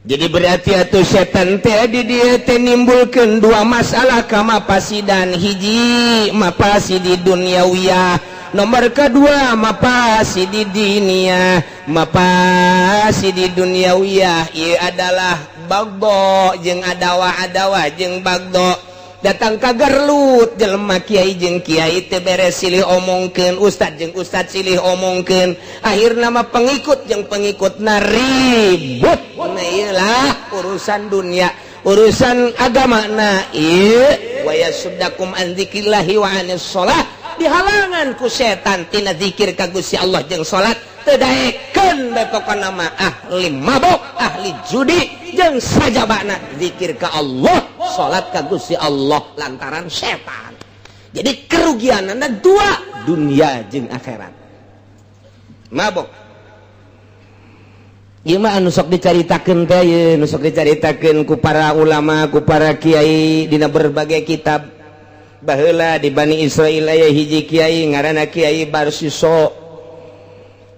Jadi berarti atuh setan teh di dieu teh nimbulkeun dua masalah ka mapasidan. Hiji mapasi di duniawiyah, nomor kedua mapasi di diniyah. Mapasi di duniawiyah ieu adalah bagdo jeung adawah-adawah jeung bagdo datang ka garlut jelema kiai jeung kiai teu beres silih omongkeun, ustad jeung ustad silih omongkeun, akhirna mah pengikut jeung pengikutna ribut. Nah ieu lah urusan dunia, urusan agama. Na ieu wa yasuddakum an dzikrillahi wa anis shalah, dihalangan ku setan tina zikir ka Gusti Allah jeung salat. Teu daekeun bae pokona mah ahli mabok, ahli judi jeung sajabana zikir ka Allah, salat ka Gusti Allah lantaran setan. Jadi kerugianana dua, dunia jeung akhirat. Mabok ieu mah anu sok dicaritakeun teh ieu, nu sok dicaritakeun ku para ulama, ku para kiai dina berbagai kitab. Baheula di Bani Israil aya hiji kiai ngaranna Kiai Barsiso.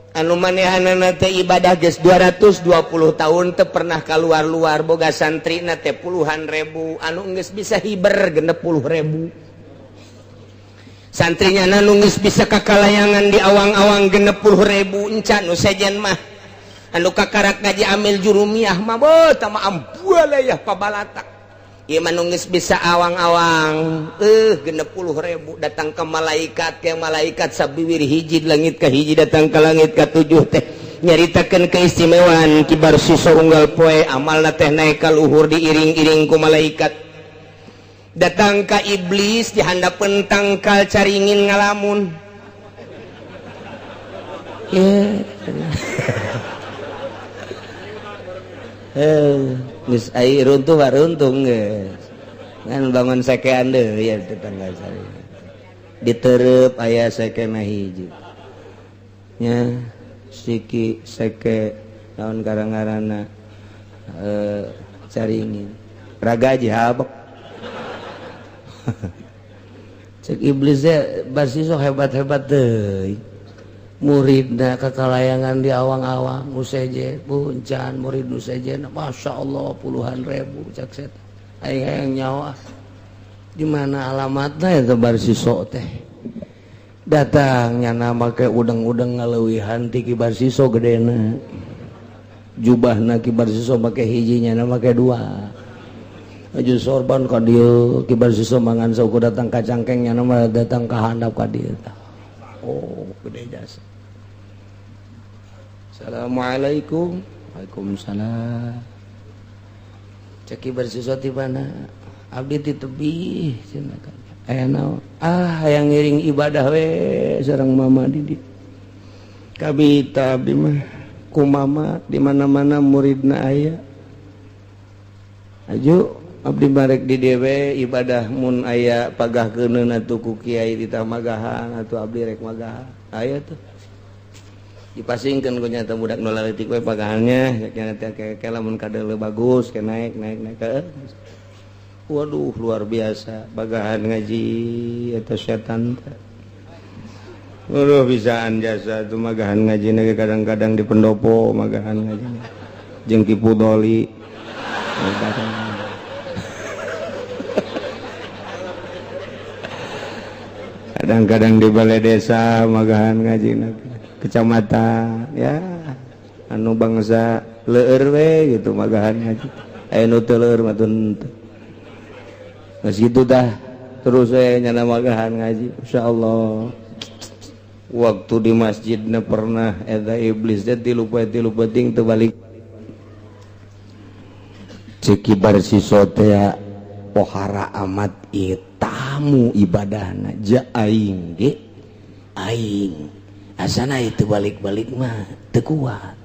Anu manehanana teh ibadah geus 220 tahun teu pernah keluar-luar, boga santrina teh puluhan ribu, anu geus bisa hiber 60.000 santrinya, anu geus bisa kakalayangan di awang-awang 60.000. Encan nu sejen mah, anu kakarak ngaji amil jurumiyah mah beuh tama ambualayah pabalatak. Ieu mah nu geus bisa awang-awang 60.000. Datang ke malaikat, ke malaikat sabiwir hiji, langit ka hiji, datang ke langit ka tujuh teh nyaritakeun keistimewaan Ki Barsiso. Unggal poe amalna teh naik ka luhur, diiring-iring ku malaikat. Datang ka iblis, di handapeun tangkal caringin ngalamun. Yeah. Geus ai runtuh mah runtuh geus. Ngan bangun sekean deui ya tetangga saya. Diterep aya sekena hiji. Nya siki seke naon karang-karana caringin. Ragaji habek. Cek iblis teh, Barsiso hebat-hebat deui. Muridna kekalayangan di awang-awang nu sejen puncan, murid nu sejen Masya Allah puluhan ribu. Cek setan, aing hayang nyawa di mana alamatna eta Barsiso teh. Datang nyana make udeng-udeng ngaleuwihan ti Ki Barsiso gedena jubahna. Ki Barsiso make hiji, nyana make dua. Aju sorban ka dieu, Ki Barsiso mangan saukur datang ka cangkeng, nyana mah datang ka handap ka dieu. Oh, gede jasa. Assalamualaikum. Waalaikumsalam. Cek Ki Barsiso, di mana? Abdi di tebih cenah. Aya naon? Ah, hayang ngiring ibadah we sareng mama di dieu. Kabita abdi mah ku mama di mana-mana muridna aya. Aju abdi marek di dewe ibadah, mun aya pagah keuneun atuh ku kiai ditamagahan atuh abdi rek magahan. Aya tuh. Dipasingkeun ku nyata budak nu leutik we pagahannya, nya teh ke lamun kadeuleu bagus ke naik naik naik ke. Waduh, luar biasa bagahan ngaji eta setan teh. Waduh, bisaan jasa tuh magahan ngaji ge kadang-kadang di pendopo magahan ngaji jeung Ki Pudoli. Kadang-kadang di balai desa magahan ngaji, kecamatan ya, anu bangsa leur we gitu magahan ngaji. Aya nu teu leur mah teu. Geus kitu tah terus we nyana magahan ngaji, insyaallah. Waktu di masjidna pernah eta iblis teh 3 poe 3 peuting teu balik. Cek Ki Barsiso teh, pohara amat ieu tamu ibadahna, ja aing ge aing asana itu balik-balik mah teu kuat.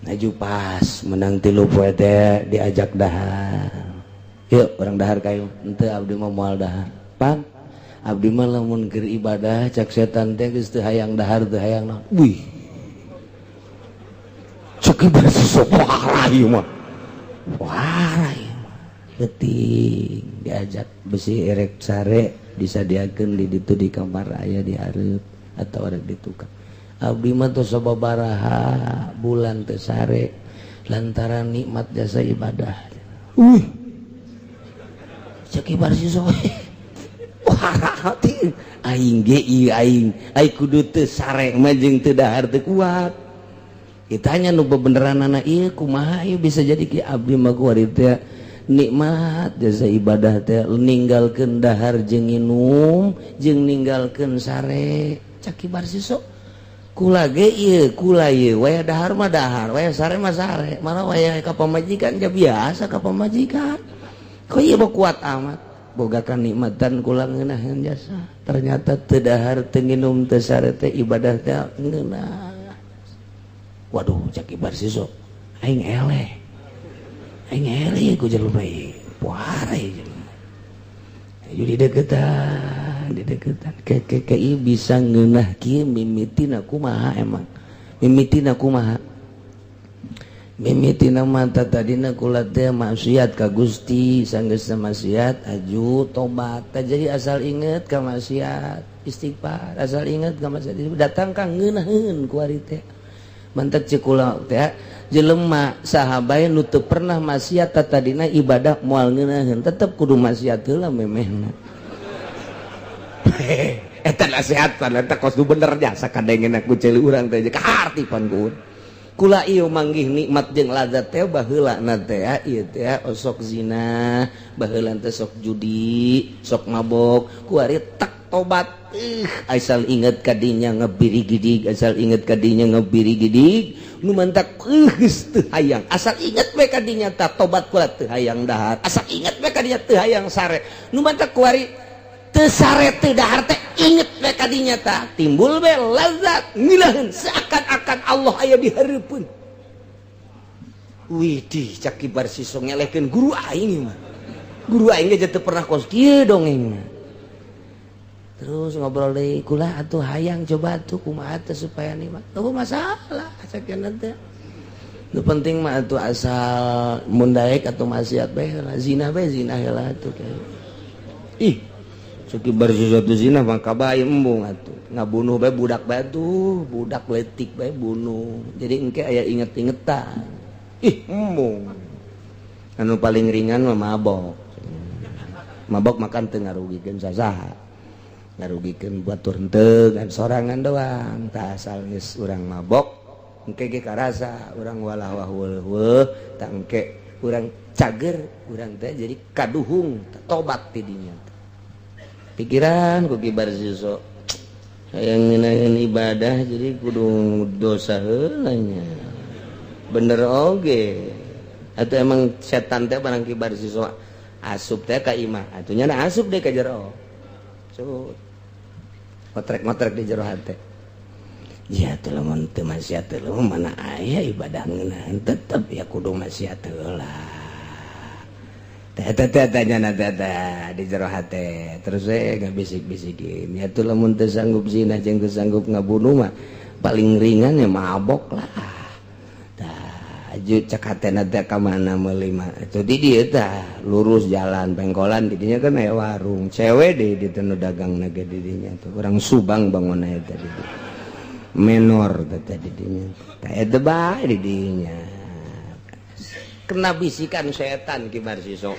Aju pas menang 3 poe teh diajak dahar. Yuk urang dahar kayu. Henteu, abdi mah moal dahar. Pan abdi mah lamun keur ibadah, cak setan teh geus teu hayang dahar, teu hayang naon. Wih, cek Ki Barsiso, pohara ieu mah, pohara ieu mah. Penting diajak besi erek sare disadiakeun di ditu, di kamar aya di hareup atau rek di tukang. Abdi mah tos sababaraha bulan teu sare lantaran nikmat jasa ibadah. Wih, cek Ki Barsiso, pohara hati aing ge ieu, aing ai kudu teu sare mah jeung teu dahar teu kuat. Ditanya nu bebeneran anak ieu kumaha ieu bisa jadi ki? Abdi mah kuari teh nikmat jasa ibadah teh ninggalkeun dahar jeung nginum jeung ninggalkeun sare. Cak Ki Barsiso, kula ge ieu, kula ieu waya dahar mah dahar, waya sare mah sare, mana waya ka pamajikan ja biasa ka pamajikan. Kok ieu mah kuat amat boga kanikmatan kula ngeunaheun jasa. Ternyata teu dahar, teu nginum, teu sare teh ibadah teh ngeunah. Waduh, cak Ki Barsiso, aing eleh, aing eleh ku jelema ieu, puara ieu jelema. Aju dideketan, dideketan ke ke ke ieu bisa ngeunah kieu mimitina kumaha emang, mimitina kumaha? Mimitina mata tadina kula teh maksiat ka Gusti, sanggeus maksiat aju tobat. Jadi asal inget ka maksiat istighfar, asal inget ka maksiat datang ka ngeunaheun kuari teh. Mantak ceuk kula teh, jelema saha bae nu teu pernah maksiat tadina ibadah moal ngeunaheun, tetep kudu maksiat heula memehna. Eta nasehatan eta kos nu bener jasa kadengeuna ku ceuli urang teh kaharti pan ku kula ieu manggih nikmat jeung lazat teh. Baheula na teh ieu teh osok zina, baheula teh sok judi, sok mabok. Kuari tak tobat, asal inget kadinya ngebiri gidig, asal inget kadinya ngebiri gidig. Nu mantak geus teu hayang, asal inget we kadinya tak tobat kula teu hayang dahar, asal inget we kadinya teu hayang sare. Nu mantak kuari teu sare teu dahar teh inget we kadinya tah timbul we lazat ngilaheun, seakan-akan Allah aya di hareupeun. Widih, cak Ki Barsiso ngelehkeun guru aing mah. Guru aing ge teu pernah kos kieu dongeng mah. Terus ngobrol deui kula atuh, hayang coba atuh kumaha teh supaya nikmat. Oh, masalah sakieu teh. Nu penting mah atuh asal mun daek atau maksiat bae heula, zina bae, zina heula atuh. Ih, Suki Barsiso tuh zina mah kabae embung atuh. Ngabunuh bae budak bae tuh, budak letik bae bunuh. Jadi engke aya inget-ingetan. Ih, embung. Anu paling ringan mah mabok. Mabok makan teu ngarugikeun sasaha. Ngarugikeun batur henteu kan sorangan doang. Tah, asal geus urang mabok engke ge karasa urang walah wah weuh, tah engke urang cager, urang teh jadi kaduhung tobat ti dinya. Pikiran ku Ki Barsiso hayang ngeunaheun ibadah jadi kudu dosa heula nya. Bener oge atau emang setan teh barang Ki Barsiso asup teh ka imah atuh nya asup deh ka jero. Cut. Ngotrek-ngotrek di jero hate. Ya tuh lamun teu maksiat teh mana aya ibadah ngeunaheun, tetep ya kudu maksiat heula. Teh teh teh nya teh teh di jero hate. Terus we ngabisik-bisikin. Ya tuh lamun teu sanggup zina jeung teu sanggup ngabunuh mah paling ringan ya mabok lah. Tah, aju cek hatena teh ka mana meuli mah. Itu di dieu tah lurus jalan pengkolan, di dinya kan aya warung. Cewek deh di teu dagang ge di dinya tuh. Orang Subang bangun eta di dieu. Menor teh di dinya. Tah, eta bae di dinya. Kena bisikan setan Ki Barsiso.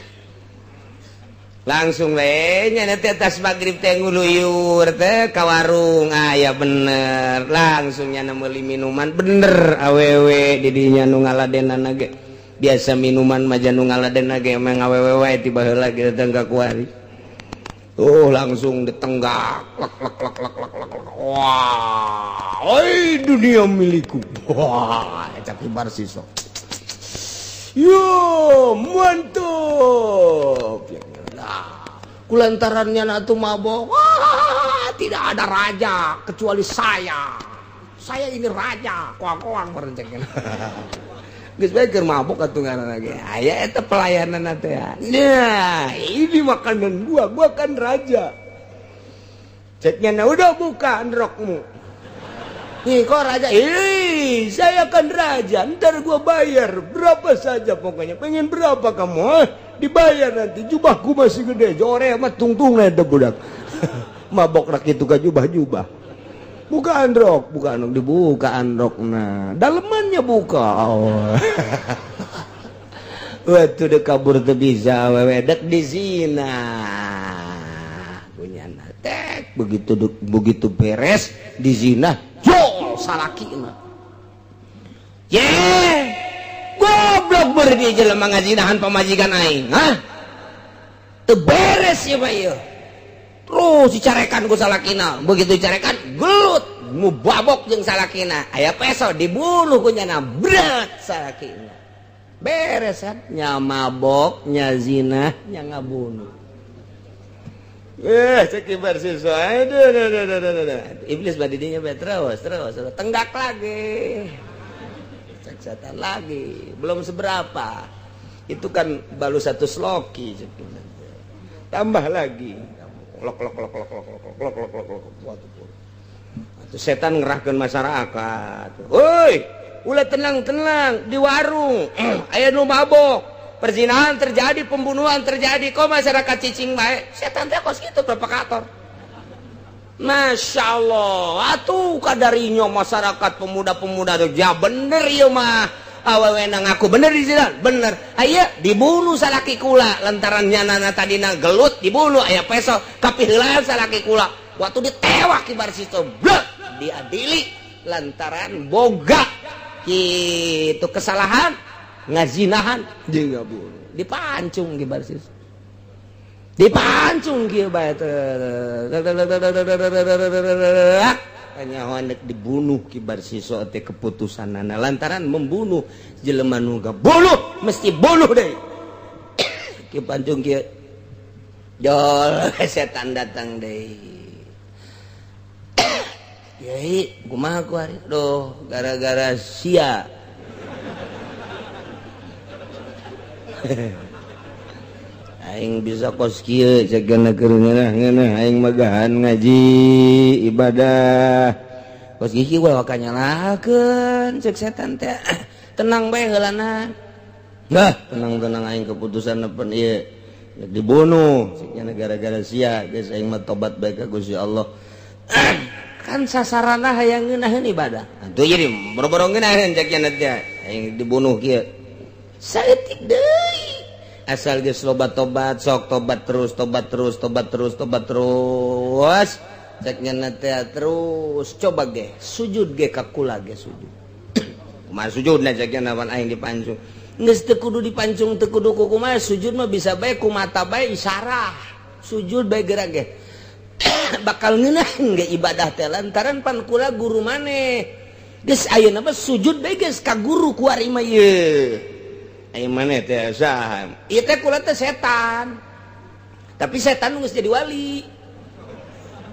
Langsung we nya teh atas maghrib teh nguluyur teh ka warung, aya bener. Langsung nya meuli minuman, bener awewe di dinya nu ngaladenan ge. Biasa minuman mah nu ngaladenan ge emang awewe wae ti baheula ge datang ka kuari. Oh, langsung ditenggak lek lek lek lek lek lek lek. Wah, oi dunia milikku. Wah, cak Ki Barsiso. Yo, mantap. Nah, kulantarannya atuh mabok. Wah, tidak ada raja kecuali saya. Saya ini raja. Koang-koang merencengkeun. Geus bae keur mabok atuh ngaranna ge. Aya eta pelayanan teh. Nah, ini makanan gua, gua kan raja. Ceknya, nah udah buka androkmu. Nih kok raja, ih saya kan raja, ntar gua bayar berapa saja pokoknya. Pengen berapa kamu? Eh? Dibayar nanti, jubahku masih gede, jore mah tungtung eta budak. Mabok rak itu ka jubah-jubah. Buka androk, dibuka androk. Nah, dalemannya buka. Oh. Waktu udah kabur tuh bisa, wewe dek di sini. Punya tek begitu begitu beres di zina, jol salakina. Ye, goblok berdiri jelema ngazinahan pamajikan aing, hah? Teu beres ya Pak ieu. Terus dicarekan ku salakina, begitu dicarekan gelut, mu babok jeung salakina. Aya peso dibunuh ku nyana, berat salakina. Beres kan? Nya mabok, nya zina, nya ngabunuh. Eh, cek siswa. Aduh, aduh, aduh, aduh, aduh. Iblis badidinya be terus, terus, terus. Tenggak lagi. Cek setan lagi. Belum seberapa. Itu kan baru satu sloki. Tambah lagi. Lok lok lok lok lok lok lok lok lok lok. Waduh. Setan ngerahkan masyarakat. Woi, Ulah tenang-tenang di warung aya nu mabok, perzinahan terjadi, pembunuhan terjadi, kok masyarakat cicing bae? Setan teh kos kitu, provokator. Masya Allah, atuh kadarinyo masyarakat, pemuda-pemuda tuh ya bener ieu mah. Awewe ngaku bener di sini, bener. Aya dibunuh salaki kula lantaran nyanana tadina gelut, dibunuh, aya peso kapiheulaan salaki kula. Waktu ditewak kibar situ, blek, diadili lantaran boga gitu kesalahan ngazinahan jeung bunuh, dipancung kibar situ, dipancung kieu bae, kanyahoan dek dibunuh kibar siso teh. Keputusanana lantaran membunuh jelema nu bunuh mesti bunuh deh. Ki pancung kieu, jol, setan datang deh. Yai, kumaha kuari? Duh, gara-gara sia. Aing bisa kos kieu cegana keur ngeunah-ngeunah aing magahan ngaji ibadah. Kos kieu we waka nyalakeun cek setan teh. Tenang bae heulana. Nah, tenang-tenang aing keputusan nepen ieu. Dibunuh cek gara-gara sia geus, aing mah tobat bae ka Gusti Allah. Kan sasarana hayang ngeunaheun ibadah. Atuh jadi boro-boro ngeunaheun cek nya teh aing dibunuh kieu. Saeutik deui. Asal geus loba tobat, sok tobat terus, tobat terus, tobat terus, tobat terus. Cek nya teh terus coba ge sujud ge ka kula ge sujud. Kumaha sujudna cek nya aing dipancung. Geus teu kudu dipancung, teu kudu kumaha sujud mah, bisa bae ku mata bae isarah. Sujud bae gerak ge. Bakal ngeunaheun ge ibadah teh lantaran pan kula guru maneh. Geus ayeuna mah sujud bae geus ka guru kuari mah ieu. Ayo maneh teh saha? Ieu teh kula teh setan. Tapi setan geus jadi wali.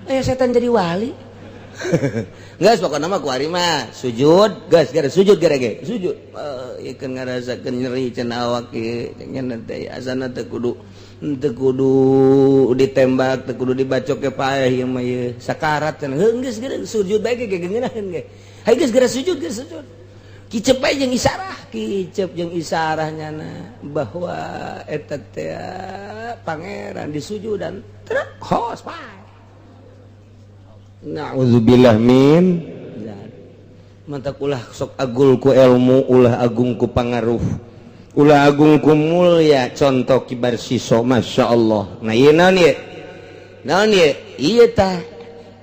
Eh, setan jadi wali. Geus pokona mah kuari mah sujud, geus gara sujud gara ge. Sujud. Ieu kan ngarasakeun nyeri cenah awak ieu cenah teh asana teu kudu ditembak, teu kudu dibacok ke paeh ieu mah ieu. Sakarat cenah. Heuh geus gara sujud bae ge ngeunaheun ge. Hayu geus gara sujud, geus sujud. Kicep bae jeung isarah, kicep jeung isarah nyana bahwa eta teh pangeran disujudan truk hos pae. Na'udzubillah min mantak ulah sok agul ku ilmu, ulah agung ku pangaruh, ulah agung ku mulia. Contoh kibar siso, Masya Allah. Nah, ieu naon ieu? Naon ieu? Ieu tah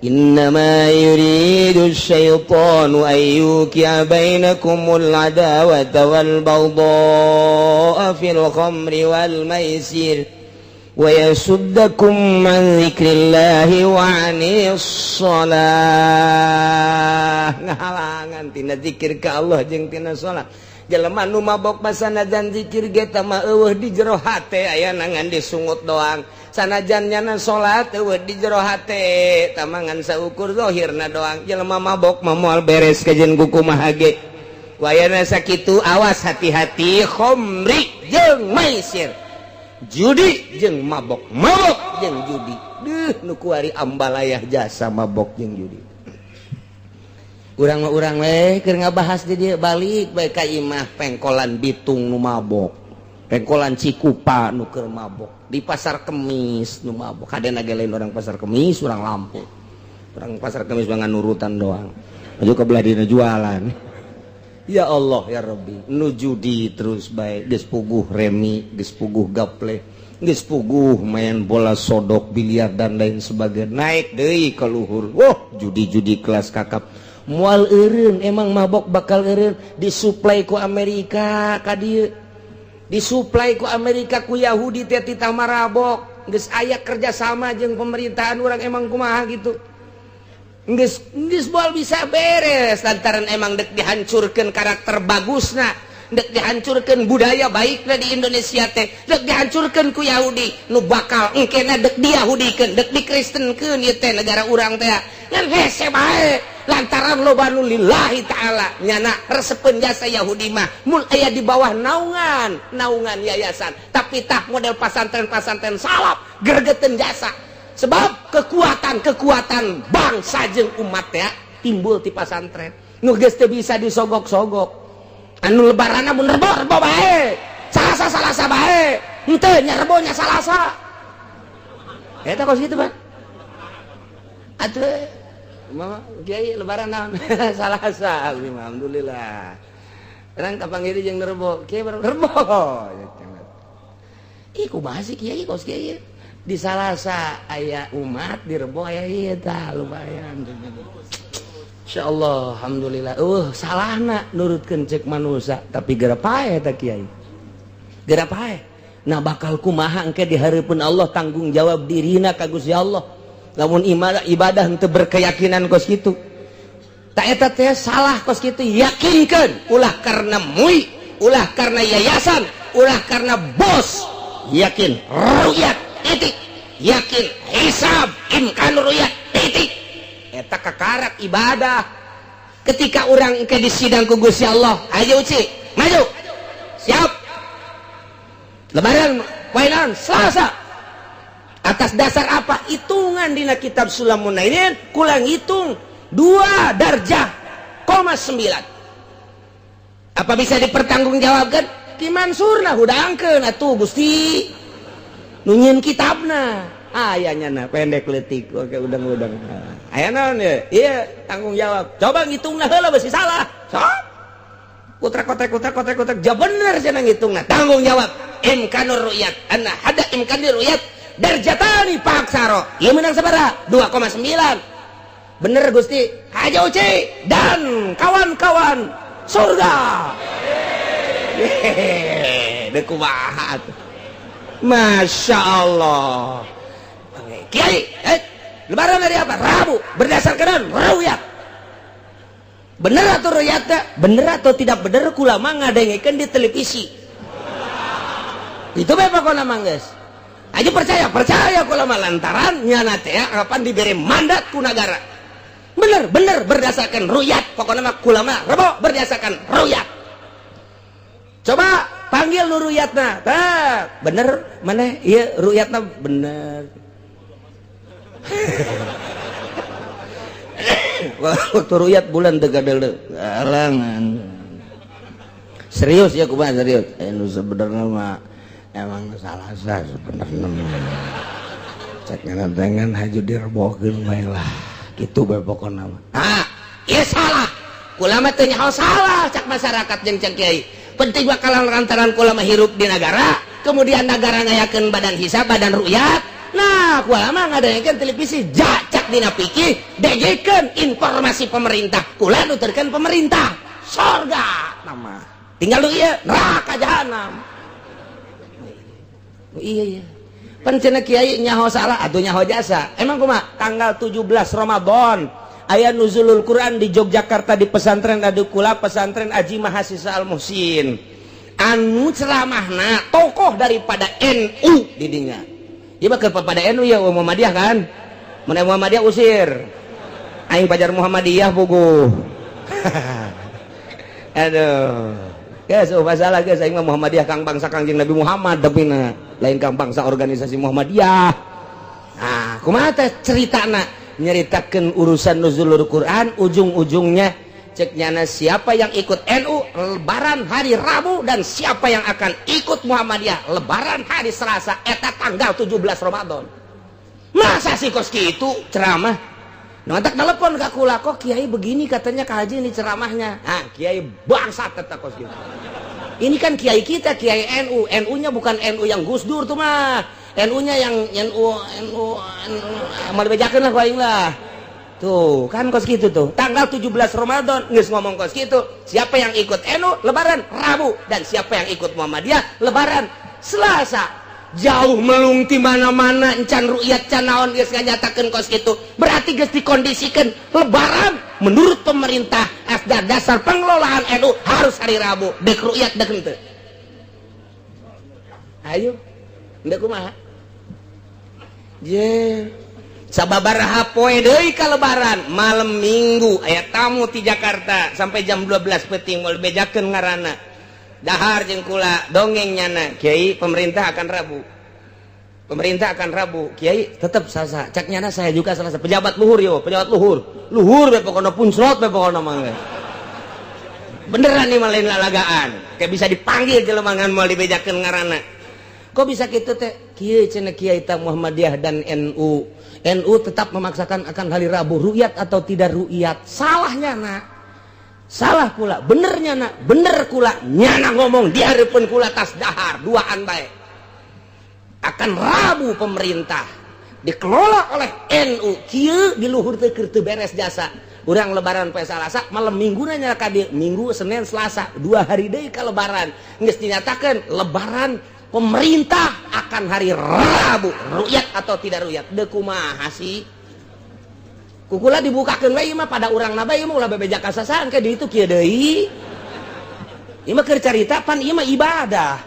innama yuridu syaitanu an yuqi'a bainakumul adawata wal baghdha'a fil khamri wal maisir wa yasuddakum an dzikrillahi wa 'anis shalah. Ngahalangan tina zikir ka Allah jeung tina salat. Jelema nu mabok mah sanajan zikir ge mah eueuh di jero hate, aya ngan disungut doang. Sanajan nyana salat eueuh di jero hate, tamangan saukur zahirna doang. Jelema mabok mah moal beres kajen kumaha ge. Wayana sakitu, awas, hati-hati khomri jeung maisir, judi jeung mabok, mabok jeung judi. Duh, nu kuari ambalayah jasa mabok jeung judi. Urang mah urang we keur ngabahas di dieu, balik bae ka imah, pengkolan Bitung nu mabok, pengkolan Cikupa nu keur mabok, di Pasar Kemis nu mabok. Kadena ge lain orang Pasar Kemis, orang Lampung. Orang Pasar Kemis mah nurutan doang, maju ke belah dina jualan. Ya Allah ya Rabbi, nu judi terus bae geus puguh remi, geus puguh gaple, geus puguh main bola sodok, biliar, dan lain sebagainya, naik deui ke luhur. Wah, judi-judi kelas kakap moal eureun. Emang mabok bakal eureun? Disuplai ku Amerika ka dieu, disuplai ku Amerika, ku Yahudi teh titah marabok. Geus aya kerjasama jeung pemerintahan urang, emang kumaha gitu. Geus geus moal bisa beres lantaran emang dek dihancurkeun karakter bagusna, dek dihancurkan budaya baiknya di Indonesia teh, dek dihancurkan ku Yahudi nu bakal engkena dek diyahudikeun, dek dikristenkeun ieu teh negara urang teh. Ngan hese bae lantaran loba nu lillahi ta'ala nyana resepeun jasa Yahudi mah mun aya di bawah naungan naungan yayasan. Tapi tah model pasantren-pasantren salaf gregeteun jasa, sebab kekuatan-kekuatan bangsa jeung umat ya timbul ti pasantren nu geus teu bisa disogok-sogok. Anu lebaran mun rebo, rebo bae, Salasa, Salasa bae, henteu nya rebo nya Salasa. Eta kos kitu, Pak. Atuh mama kiai, lebaran naon? Salasa. Alhamdulillah. Urang kapanggih jeung rebo, kiai rebo. Ih, kumaha sih kiai, kos kiai? Di Salasa aya umat, di Rebo aya ieu, tah lumayan. Insyaallah, alhamdulillah. Salahna nurutkeun cek manusia, tapi geura paeh eta kiai. Geura paeh. Nah, bakal kumaha engke di hareupeun Allah tanggung jawab dirina ka Gusti Allah lamun ibadah ibadah henteu berkeyakinan kos kitu? Tak, eta teh salah kos kitu. Yakinkeun, ulah karena MUI, ulah karena yayasan, ulah karena bos. Yakin ruyat, titik. Yakin hisab, imkan ruyat, titik. Eta kakarak ibadah. Ketika orang ke di sidang ku Gusti Allah, ayo Uci maju, siap. Lebaran wainan Selasa, atas dasar apa? Hitungan dina kitab Sulamun ini kurang hitung 2 darjah koma 9. Apa bisa dipertanggungjawabkan? Ki Mansur nah hudangkeun atuh Gusti nu nyieun kitabna. Ayahnya nah pendek letik, oke, udang-udang aya naon ya? Iya, tanggung jawab. Coba ngitung nah heula, besi salah sok kutrek kotrek kutrek kotrek kotrek, ja bener cenah ngitungna. Tanggung jawab imkanur ru'yat anna hada imkanur ru'yat darjatani paksaro. Ieu menang sabaraha? 2,9. Bener Gusti. Haja Uci dan kawan-kawan, surga. Hehehe, dek kumaha? Masya Allah. Kiai, eh, lebaran hari apa? Rabu. Berdasarkan ru'yat. Bener atau ruyatnya? Bener atau tidak bener, kulama ngadengekeun di televisi. Itu bae pokona mah geus. Aja percaya, percaya kulama lantaran nyana teh kapan diberi mandat ku negara. Bener, bener berdasarkan ruyat. Pokoknya mah kulama rebo berdasarkan ruyat. Coba panggil nu ruyatna. Tah, bener mana? Iya, ruyatna bener. Waktu ruyat bulan teu gadeuleu. Alangan. Serius ya, kumaha serius? Eh, nu sebenarnya mah emang salah sah sebenarnya mah. Cek dengan haju direbokeun bae lah. Gitu bae pokona mah. Ah, ieu salah. Kulama teu nyaho salah cak masyarakat jeung cak kiai. Penting bakal lantaran kulama hirup di negara, kemudian negara ngayakeun badan hisab, badan rukyat. Nah, kulama ngadakeun televisi cak dina pikir dengekeun informasi pemerintah. Kula nuturkeun pemerintah. Sorga nama. Tinggal lu ieu neraka jahanam. Oh, iya. Pan cenah kiai nyaho salah atau nyaho jasa. Emang kumaha? Tanggal 17 Ramadan aya nuzulul Quran di Yogyakarta, di pesantren Adukula, pesantren Aji Mahasiswa Al Muhsin. Anu ceramahna tokoh daripada NU di dinya. Ieu mah kepada NU ya, Muhammadiyah kan? Mun Muhammadiyah usir. Aing pajar Muhammadiyah puguh. Aduh. Guys, oh masalah guys, aing mah Muhammadiyah kang bangsa Kangjeng Nabi Muhammad, tapi na lain kang bangsa organisasi Muhammadiyah. Nah, kumaha teh ceritana? Nyeritakeun urusan nuzulul Quran, ujung-ujungnya cek nyana siapa yang ikut NU lebaran hari Rabu dan siapa yang akan ikut Muhammadiyah lebaran hari Selasa, eta tanggal 17 Ramadan. Masa sih kos kitu ceramah? Nah, tak telepon ke kula, kok kiai begini katanya Kak Haji ini ceramahnya. Ah, kiai bangsat tetap kos gitu. Ini kan kiai kita, kiai NU. NU-nya bukan NU yang Gus Dur tuh mah. NU-nya yang NU NU NU mau dibejakeun lah ku aing lah. Tuh, kan kos gitu tuh. Tanggal 17 Ramadan geus ngomong kos gitu. Siapa yang ikut NU lebaran Rabu dan siapa yang ikut Muhammadiyah lebaran Selasa. Jauh melung ti mana-mana, encan rukyat can naon geus nganyatakeun kos kitu. Berarti geus dikondisikan lebaran menurut pemerintah asda dasar pengelolaan NU harus hari Rabu. Dek rukyat dek henteu. Ayo, henteu kumaha? Je. Sababaraha poe deui ka lebaran, malam Minggu aya tamu ti Jakarta sampai jam 12 peuting, moal bejakeun ngaranna. Dahar jeung kula dongeng nyana, kiai, pemerintah akan Rabu. Pemerintah akan Rabu, kiai tetap Selasa. Cak nyana saya juga Selasa. Pejabat luhur yo, pejabat luhur. Luhur be pokona, puncrot be pokona mah. Beneran nih, lain lalagaan, kayak bisa dipanggil jelema ngan moal dibejakeun ngaranna. Kok bisa gitu teh? Kieu cenah Kiai ta, Muhammadiyah dan NU, NU tetap memaksakan akan hari Rabu, rukyat atau tidak rukyat. Salahnya nak, salah kula, benernya nak, bener kula. Nyana ngomong di hareupeun kula tas dahar duaan bae akan Rabu pemerintah dikelola oleh NU. Kieu di luhur teh keur teu beres jasa. Urang Lebaran poe Salasa, malam Minggu nanya ka dieu, Minggu, Senin, Selasa, 2 hari deui ka Lebaran, geus dinyatakan Lebaran pemerintah akan hari Rabu, rukyat atau tidak rukyat. Deu kumaha sih? Kukula dibukakeun we ieu mah pada urang na bae, ieu mah ulah bebeja kasasaan ke di itu kieu deui. Ieu mah keur carita, pan ieu mah ibadah.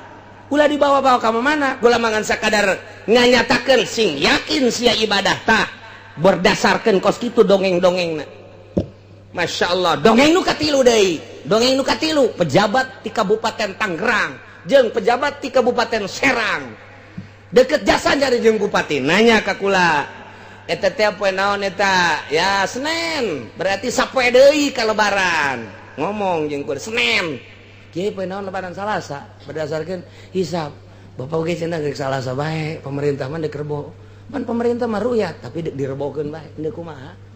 Ulah dibawa-bawa ka mana? Kula mangan sakadar nganyatakeun sing yakin sia ibadah tah berdasarkan kos kitu dongeng-dongengna. Masya Allah, dongeng nu katilu deui. Dongeng nu katilu, pejabat di Kabupaten Tangerang jeung pejabat di Kabupaten Serang. Deket jasa nyari jeung bupati, nanya ka kula, eta teh poe naon eta? Ya Senin, berarti sapoe deui ka Lebaran. Ngomong jeung kula Senin. Kieu poe naon Lebaran? Salasa berdasarkan hisab. Bapak oge cenah geus Salasa bae, pemerintah mah deuk Rebo. Pan pemerintah mah ruyat, tapi direbokeun bae. Endeu kumaha?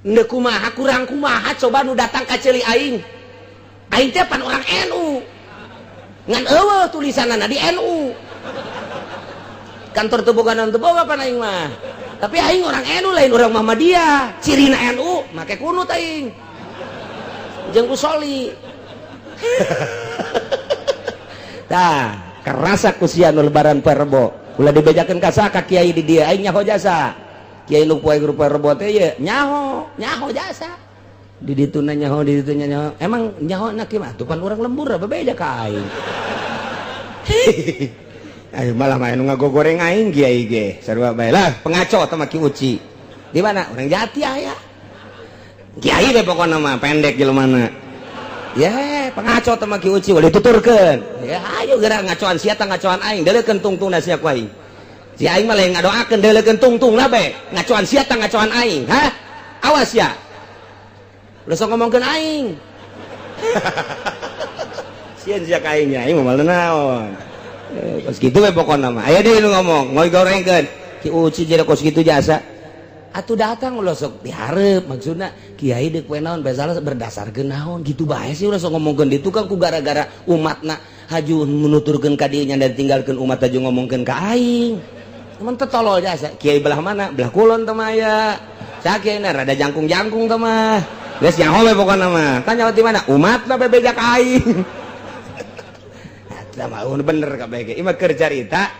Endeu kumaha, kurang kumaha coba nu datang ka ceuli aing. Aing teh pan orang NU. Ngan eueuh tulisanana di NU. Kantor teu boga naon, teu boga pan aing mah. Tapi aing orang NU, lain orang Muhammadiyah. Cirina NU make kunut aing. Jeung usoli. Tah, kerasa ku sia nu Lebaran poe Rebo. Ulah dibejakeun ka ka kiai di dieu, aing nyaho jasa. Kiai nu poe poe Rebo teh ye nyaho, nyaho jasa. Di ditu nyaho, di ditu nyaho. Emang nyaho na kieu mah? Tuh pan urang lembur, bebeja ka aing. Ayo malah main ngagogoreng aing kiai ge. Sarua bae lah, pengaco teh mah Ki Uci. Di mana? Orang Jati aya. Kiai deh pokokna mah pendek jelema. Ya, pengaco teh mah Ki Uci ulah dituturkeun. Ya ayo geura ngacoan sia tah ngacoan aing, deuleukeun tungtungna sia ku aing. Si aing mah lain ngadoakeun, deuleukeun tungtungna bae. Ngacoan sia tah ngacoan aing, hah? Awas ya. Ulah sok ngomongkeun aing. Sieun sia ka aing, aing mah naon. Kos kitu we pokona mah. Aya deui nu ngomong, ngorengkeun. Ki Uci jadi kos kitu jasa. Atuh datang ulah sok dihareup, maksudna kiai deuk poe naon bae salah berdasarkeun naon gitu bae sih, ulah sok ngomongkeun ditu kan ku gara-gara umatna haju menuturkeun ka dieu nya dan tinggalkeun umat haju ngomongkeun ka aing. Teman tolol jasa. Kiai belah mana? Belah kulon teh mah aya. Sakieu rada jangkung-jangkung teh mah. Geus nyaho we pokona mah. Tanya di mana? Umatna bebeja ka aing. Eta mah bener kabeh ge. Ieu mah keur carita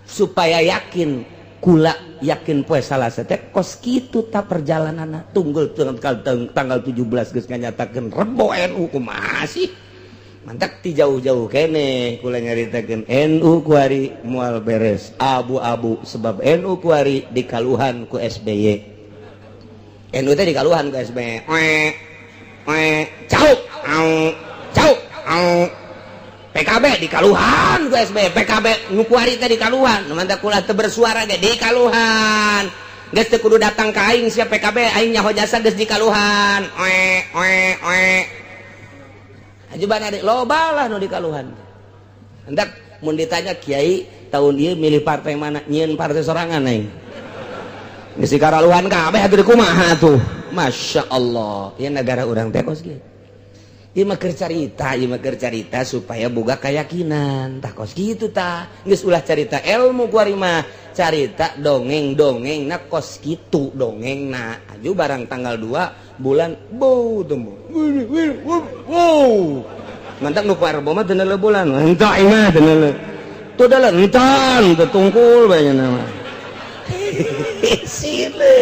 supaya yakin, kula yakin poe Salasa teh kos kitu ta perjalananna. Tunggul tanggal tanggal 17 geus nganyatakeun Rebo NU, kumaha sih? Mantak ti jauh-jauh kene kula nyaritakeun NU kuari moal beres, abu-abu, sebab NU kuari dikaluhan ku SBY. NU teh dikaluhan ku SBY. Oe oe cau au cau au. PKB dikaluhan ku SBY, PKB nu kuari teh dikaluhan. Nu mantak kula teu bersuara ge dikaluhan. Geus teu kudu datang ka aing sia PKB, aing nyaho jasa geus dikaluhan. Oe oe oe. Ajuban adik loba lah nu dikaluhan. Hendak mun ditanya, "Kiai tahun ieu milih partai mana?" Nyieun partai sorangan aing. Geus dikaraluhan kabeh atuh, kumaha atuh? Masya Allah, ya negara urang teh kos kieu. Ieu mah keur carita, ieu mah keur carita supaya boga keyakinan. Tah kos kitu tah. Geus ulah carita ilmu kuari mah, carita dongeng-dongeng na kos kitu dongengna. Aju barang tanggal 2 bulan bau temu. Wow. Mantak nu poe Rebo mah teu bulan. Entah aing mah teu neuleu. Tuh dalah entan teu tungkul bae nya mah. Sile.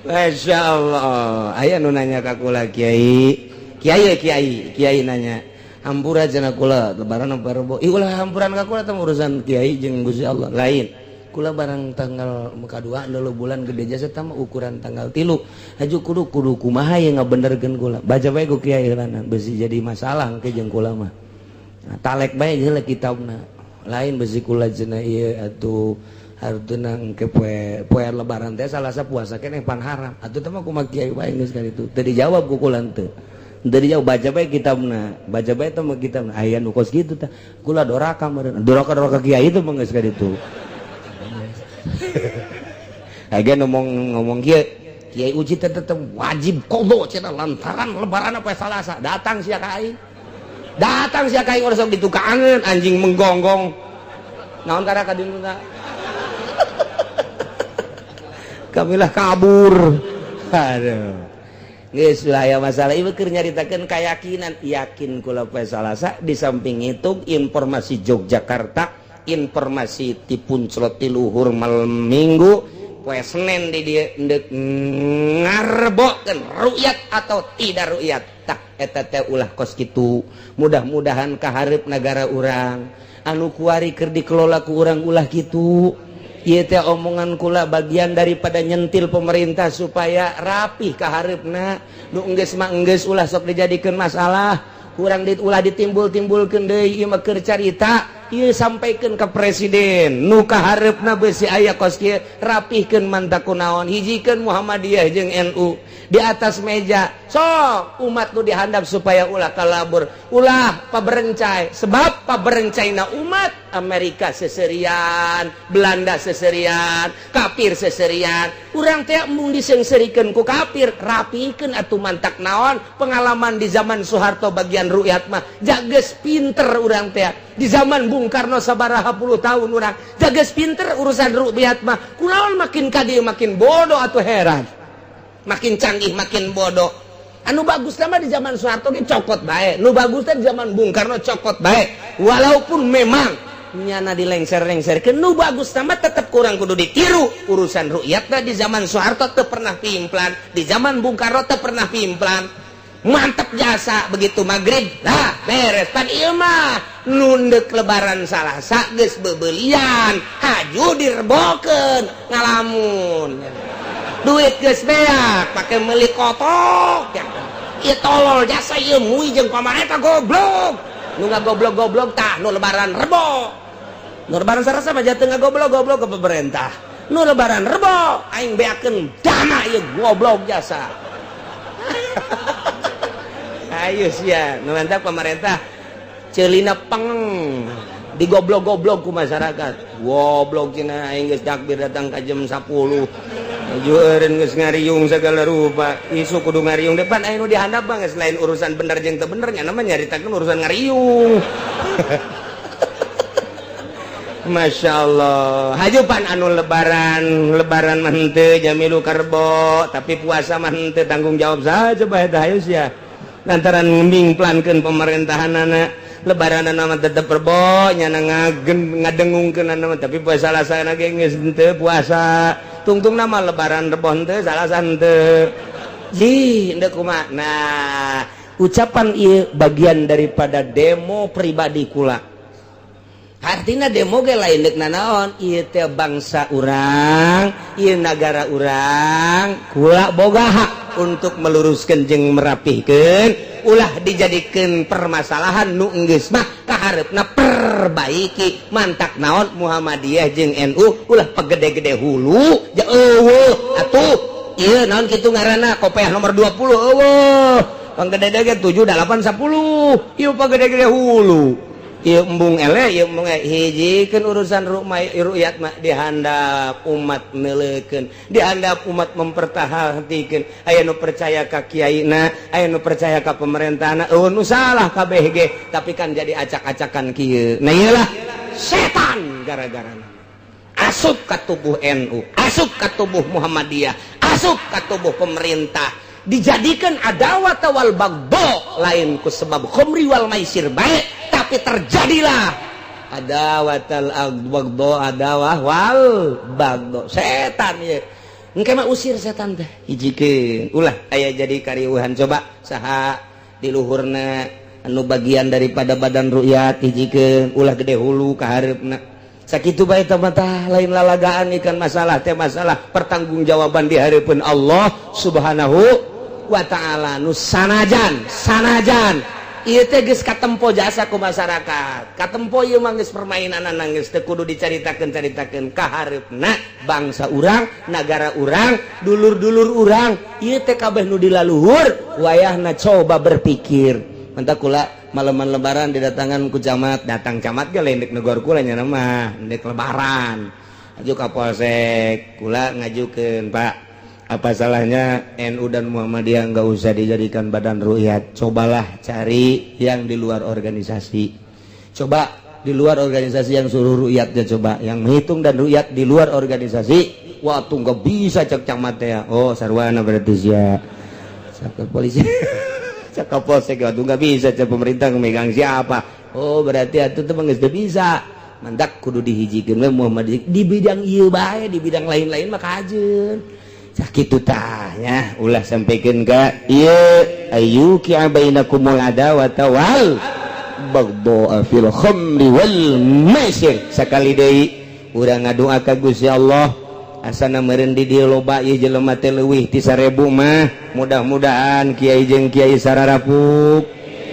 Masya Allah. Aya nu nanya ka kula, "Kiai, kiai, kiai," kiai nanya, "Hampura cenah kula Lebaran apa Rebo?" Ih, ulah hampuran ka kula, teh urusan kiai jeung Gusti Allah. Lain. Kula barang tanggal kadua dulu bulan gede jasa tama ukuran tanggal 3. Haju kudu kudu kumaha ye ngabenerkeun kula? Baca bae ku kiai heulana, besi jadi masalah engke jeung kula mah. Nah, talek bae heula kitabna. Lain besi kula cenah ieu atuh hartuna engke poe poe Lebaran teh Salasa puasa keneh pan haram. Atuh teh mah kumaha kiai wae geus kan itu. Teu dijawab ku kula teu. Dari jauh baca bae kitabna, baca bae teh mah kitabna aya nu kos kitu tah. Kula doraka meureun. Doraka doraka kiai itu mah geus ka ditu. Aya ngomong ngomong kieu, Kiai Uji teh tetep wajib qadha cenah lantaran lebaran apa Salasa. Datang sia ka aing. Datang sia ka aing urang sok ditukangeun anjing menggonggong. Naon karena ka ditu? Kamilah kabur. Aduh. Geus lah aya masalah ieu keur nyaritakeun keyakinan, yakin kula poe Salasa. Di samping itu informasi Yogyakarta, informasi ti Punclot ti luhur malam Minggu poe Senin di dieu endek ngarebokeun rukyat atau tidak rukyat. Tah, eta teh ulah kos kitu. Mudah-mudahan kaharep negara urang anu kuari keur dikelola ku urang ulah kitu. Ieu teh omongan kula bagian daripada nyentil pemerintah supaya rapih kaharepna. Nu enggeus mah enggeus, ulah sok dijadikeun masalah. Kurang di, ulah ditimbul-timbulkeun deui. Ieu mah keur carita ieu, sampaikeun ka presiden nu kaharepna besi aya kos kieu, rapihkeun. Mantak kunaon hijikeun Muhammadiyah jeung NU di atas meja. Sok umat nu dihandap supaya ulah kalabur, ulah paberencai, sebab paberencaina umat Amerika seserian, Belanda seserian, kafir seserian. Urang teh embung disengserikeun ku kafir. Rapikeun atuh. Mantak naon, pengalaman di zaman Soeharto bagian rukyat mah jages pinter urang teh. Di zaman Bung Karno sabaraha puluh tahun urang jages pinter urusan rukyat mah. Kunaon makin ka dieu makin bodoh atau heran, makin canggih makin bodoh? Anu bagus sama di zaman Soeharto ge cokot bae, nu bagus teh di zaman Bung Karno cokot bae. Walaupun memang nyana dilengser-lengserkeun, nu bagus sama tetap kurang kudu ditiru. Urusan rukyat di zaman Soeharto teu pernah pimplan, di zaman Bung Karno teu pernah pimplan. Mantap jasa, begitu maghrib lah beres. Pan ieu mah nundek lebaran Salasa geus bebelian, haju direbokeun, ngalamun, duit geus beak pake meuli kotok ya. Ieu tolol jasa ieu, mui jeung pamarentah goblok. Nu ngagoblok-goblok tah nu lebaran Rebo, nu lebaran Salasa mah jatuh ngagoblok-goblok ke pemerintah. Nu lebaran Rebo aing beakeun dana ieu, goblok jasa. Ayo sia nu mantap pemerintah celina peng digoblok-goblok ku masyarakat. Goblok cenah, aing geus takbir datang ka jam 10 jueureun geus ngariung segala rupa. Isu kudu ngariung depan aya nu dihandap bang. Selain urusan bener jeung teu bener nya, namanya nyaritakeun urusan ngariung. Masya Allah. Hajupan anu lebaran, lebaran mah henteu jamilu karbo, tapi puasa mah henteu tanggung jawab saja bae teh. Hayu sia, lantaran ngemplankeun pemerintahan anak lebaran nama tetep rebo nyana ngagen ngadengungkeun nama, tapi puasa Salasa ge geus henteu puasa. Tungtung nama lebaran Rebo henteu, Salasa henteu. Ji henteu kumaha. Nah, ucapan ieu bagian daripada demo pribadi kula. Artinya demo ge lain deuk nanaon, ieu teh bangsa urang, ieu nagara urang, kula boga hak untuk meluruskan jeung merapihkeun. Ulah dijadikeun permasalahan, nu enggeus mah kaharepna perbaiki. Mantak naon, Muhammadiyah jeung NU ulah pegede-gede hulu ja eueuh atuh. Ieu naon kitu ngaranna, kopeah nomor 20 eueuh, panggede-gede 7 8 10, ieu pagede-gede hulu. Ieu embung ele, ieu embung hijikeun urusan rukyat mah dihandap umat neuleukeun, dihandap umat mempertahankeun. Aya nu percaya ka kiaina, aya nu percaya ka pemerintahna, eueuh nu salah kabeh ge, tapi kan jadi acak-acakan kieu. Nah, iyalah setan gara-gara asup ka tubuh NU, asup ka tubuh Muhammadiyah, asup ka tubuh pemerintah, dijadikan adawat wal bagdo. Lain ku sebab khomri wal maisir baik, tapi terjadilah adawatal bagdo, adawah wal bagdo. Setan ya engke mah, usir setan teh, hijikeun, ulah aya jadi kariuhan. Coba saha di luhurna anu bagian daripada badan rukyat, hijikeun, ulah gede hulu kaharepna. Sakitu bae teh mah. Lain lalagaan ikan masalah teh, masalah pertanggungjawaban di hadapan Allah Subhanahu wa Ta'ala. Nu sanajan sanajan Ieu teh geus katempo jasa ku masyarakat, katempo ieu mah geus permainan, geus teu kudu dicaritakeun-caritakeun. Kahareupna bangsa urang, nagara urang, dulur-dulur urang, ieu teh kabeh nu dilaluhur wayahna coba berpikir. Mantap kula malaman Lebaran didatangan ku camat, datang camat ge lain dek negor kula nya mah, dek Lebaran aju ka polsek. Kula ngajukeun, "Pak, apa salahnya NU dan Muhammadiyah nggak usah dijadikan badan rukyat? Cobalah cari yang di luar organisasi, coba di luar organisasi yang suruh rukyatnya, coba yang menghitung dan rukyat di luar organisasi." "Waktu nggak bisa," cek camat ya. "Oh, sarwana berarti sia," cek polisi, cek polsek. "Waktu nggak bisa," cek pemerintah megang siapa. "Oh, berarti itu tuh nggak bisa." Mantak kudu dihijikeun Muhammadiyah di bidang ieu bae, di bidang lain-lain mah kajeun sakitu tah nya. Ulah sampaikan ka ieu ayyuqi'a bainakumul adawata wal baghdha fil khamri wal maisir. Sakali deui urang ngadoa ka Gusti Allah, asana meureun di dieu loba ieu jelema teh, leuwih ti 1000 mah. Mudah-mudahan kiai jeung kiai sararapuk,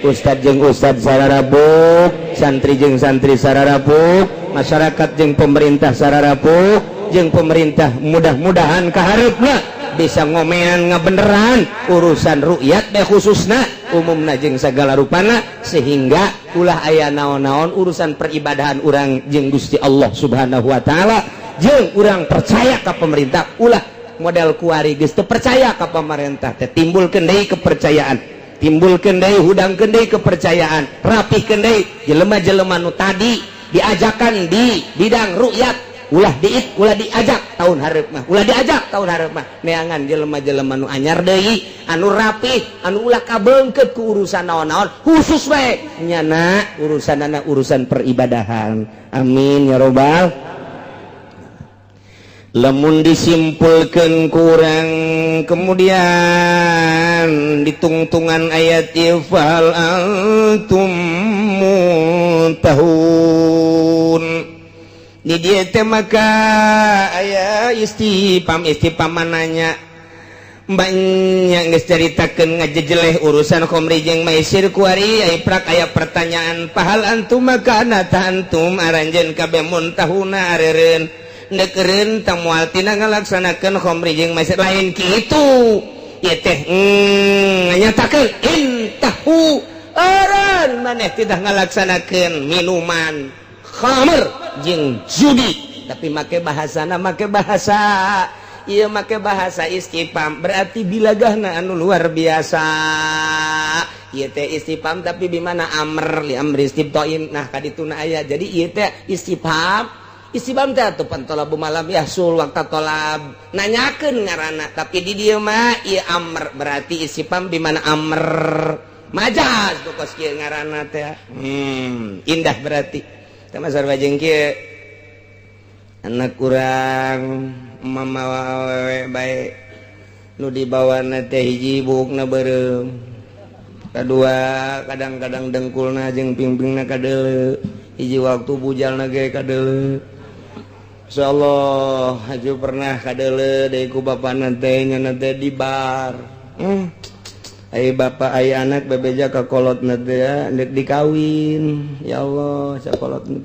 ustad jeung ustad sararapuk, santri jeung santri sararapuk, masyarakat jeung pemerintah sararapuk jeung pemerintah. Mudah-mudahan kaharepna bisa ngomean, ngabeneran urusan rukyat deh, khususna, umumna jeung segala rupana, sehingga ulah aya naon-naon urusan peribadahan urang jeung Gusti Allah Subhanahu wa Ta'ala. Jeung urang percaya ke pemerintah, ulah model kuari geus teu percaya ka pemerintah teh. Timbulkeun deui kepercayaan, timbulkeun deui, hudangkeun deui kepercayaan, rapihkeun deui jelema-jelema nu tadi diajakan di bidang rukyat. Ulah diit, ulah diajak tahun hareup mah, ulah diajak tahun hareup mah. Neangan jelema-jelema nu anyar deui, anu rapih, anu ulah kabeungkeut ku urusan naon-naon, khusus bae nyana urusanana urusan peribadahan. Amin ya robbal. Lamun disimpulkan kurang, kemudian ditungtungan ayat fahal antum muntahun di dieu teh, maka aya istifham. Istifham mananya banyak geus caritakeun ngajejeleh urusan khamri jeung maisir kuari aya prak, aya pertanyaan fahal antum, maka anata antum aranjeun kabeh muntahuna areureun deukereun tah moal tina ngalaksanakeun khamri jeung maisir. Lain kitu ieu teh, nyatakeun intahu eureun maneh tidak ngalaksanakeun minuman khamr jeung judi, tapi make bahasana, make bahasa ieu, make bahasa istifham, berarti bilagahna anu luar biasa. Ieu teh istifham tapi bimana amr li amri istibtoin. Nah, kadituna aya. Jadi ieu teh istifham. Istifham teh atuh pan tolabu malam yahsul waktu tolab, nanyakeun ngaranna, tapi di dieu mah ieu amr, berarti istifham bimana amr majaz tuh kos kieu ngaranna teh. Indah berarti teh sarua jeung kieu, anak kurang mama awewe bae nu dibawana teh hiji buukna beureum, kadua kadang-kadang dengkulna jeung pingpingna kadeuleu, hiji waktu bujalna ge kadeuleu. Insyaallah haju pernah kadeuleu deui ku bapana teh, nya teh di bar. Ai bapak ai anak bebeja ka kolotna teh ndek dikawin. Ya Allah, sakolotna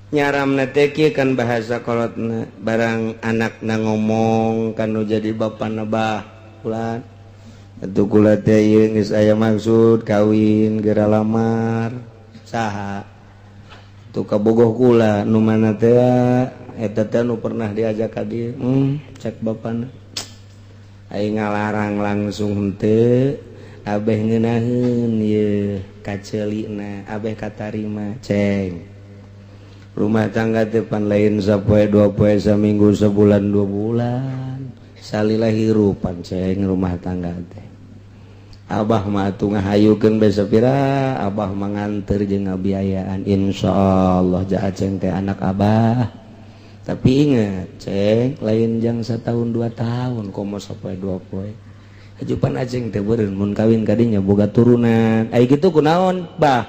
nyaram teh kan bahasa kolotna barang anakna ngomong kan nu jadi bapana, "Bah, ulah atuh, kula teh ieu geus aya maksud kawin, geura lamar saha tuh kabogoh kula nu mana teh eta teh nu pernah diajak ka dieu." Cek bapana, "Aing ngalarang langsung henteu, abeh ngeunaheun ieu kaceulina, abeh katarima." Ceng, rumah tangga depan lain sapoe dua poe, seminggu, sebulan, 2 bulan, salila hirupan, ceng, rumah tangga teh. Abah mah atuh ngahayukeun bae sapira, abah mah nganter jeung ngabiayaan, insyaallah ja aceng teh anak abah. Tapi ingat, ceng, lain jang setahun 2 tahun, komo sapoe dua poe. Ajupan aceng teh beureun mun kawin kadinya boga turunan. Ai kitu kunaon, bah?